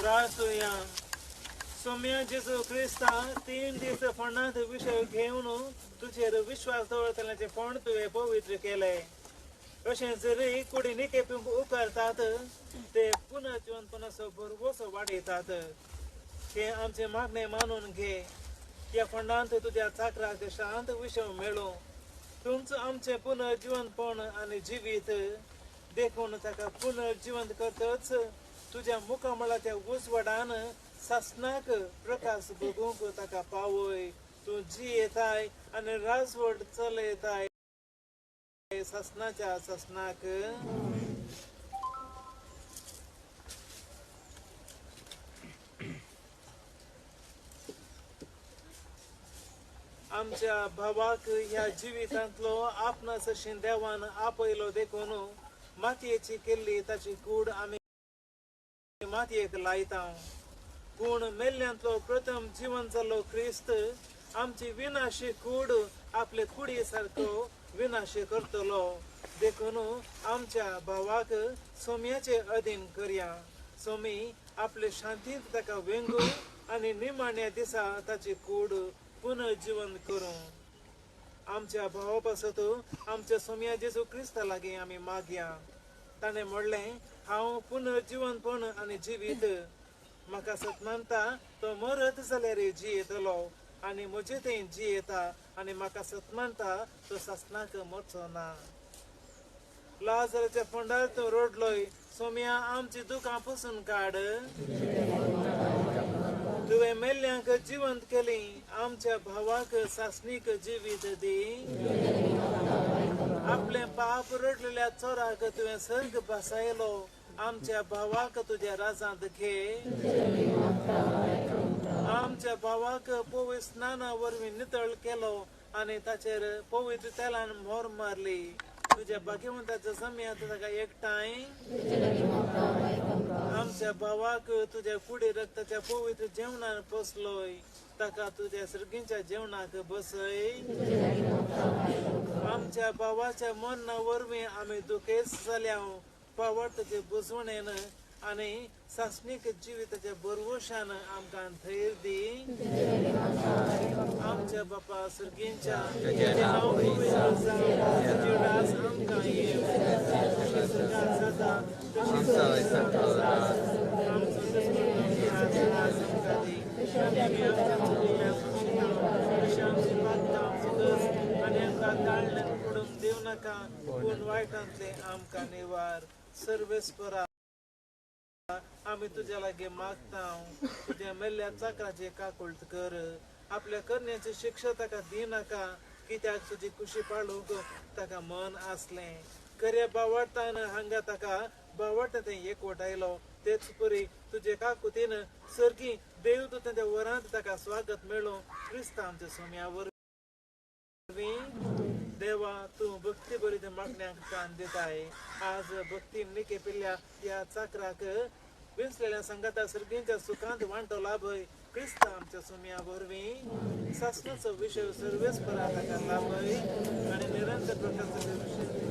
प्रार्थुया. सोम्या जेजू क्रिस्ता 3 दीस फोंडांत विशय घेवन तुजेर विश्वास दवरतल्याचें फोंड तुवें पवित्र केलें. अशें जरी कुडी निकेपूंक उपकारतात ते पुनर्जिवनपणाचो भरवसो वाडयतात. हें आमचें मागणें मानून घे. ह्या फोंडांत तुज्या चाकराक शांत विशय मेळूं. तुमचो आमचें पुनर्जिवनपण आनी जिवीत देखून ताका पुनर्जिवंत करतच तुज्या मुखामळाच्या उजवाडान सासणाक प्रकाश भोगूंक ताका पावय. तूं जियेताय आनी राजवट चलयताय सासणाच्या सासणाक. आमच्या भावाक ह्या जिवितांतलो आपणास देवान आपयलो देखून मातयेची केल्ली ताची कूड आमी मातयेक लायता. पूण मेल्ल्यांतलो प्रथम जिवन जाल्लो क्रिस्त आमची विनाशी कूड आपले कुडी सारको विनाशी करतलो. देखून आमच्या भावाक सोम्याचे अधीन करया. सोमी आपले शांतींत ताका वेंगू आनी निमाण्या दिसा ताची कूड पुनर्जिवन करूं. आमच्या भावा पासत आमच्या सोम्या जेजू क्रिस्ता लागीं आमी मागया. ताणें म्हणलें, हांव पुनर्जिवनपण आनी जिवीत. म्हाका सतमानता तो मरत जाल्यार जियेतलो आनी म्हजे थंय जियेता आनी म्हाका सतमानता तो सासणाक मरचो ना. लाजराच्या फोंडार तूं रडलोय. सोम्या आमची दुकां पुसून काड. तुवें तुवें मेल्ल्यांक जिवंत केली, आमच्या भावाक सासणीक जिवीत दी। आपलें पाप रडलेल्या चोराक तुवें सर्ग बसायलो, आमच्या भावाक तुज्या राजांत घे। आमच्या भावाक पवित्र स्नाना वरवीं नितळ केलो आनी ताचेर पवित्र तेलान मोर मारली। तुज्या भाग्यवंताच्या जम्यांत ताका एकठांय। आमच्या भावाक तुज्या कुडी रक्ताच्या पवित्र जेवणान पोसलोय, ताका तुज्या सर्गींच्या जेवणाक बसय। आमच्या भावाच्या मरणा वरवीं आमी दुखेस्त जाल्या, पावटाचे बुजवणेन आनी सासणीक जिविताच्या भरवशान आमकां थैर दी। आमच्या बापा सर्गींच्या तुजें नांव पवित्र जावं, तुजें राज आमकां येवं, तुजी स्वर्गांत जाता तशी संवसारांत जावं। आमचो दिसपट्टो आज आमकां दी, आनी आमी आमच्या चुकिल्ल्यांक मागता तशें आमची पातकां फुगस आनी आमकां ताळण्याक पडूंक दिवं नाका, पूण वायटांतलें आमकां निवार। सर्वेस्परा आमी तुज्या लागीं मागता, तुज्या मेल्ल्या चाकराची काकुळट कर, आपल्या करण्याची शिक्षा ताका दिनाका, कित्याक तुजी कुशी पाळूंक ताका मन आसलें। खऱ्या बावडतान हांगा ताका बावडटा तें एकवट आयलो, तेच परी तुजे काकुतीन सर्गी देवदूतांच्या वरांत ताका स्वागत मेळ्ळो, क्रिस्ता आमच्या सोम्या वरवीं। देवा, तूं भक्ती बरी मागण्यांक कान दिताय। आज भक्ती निके पिल्ल्या ह्या चाकराक विंचलेल्या संगाता सर्गींच्या सुखांत वांटो लाभय, क्रिस्ता आमच्या सोम्या वरवीं। सासणाचो विशय सर्वेस्परा ताका लाभय आनी निरंतर प्रकारचो विशय।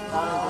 Ah.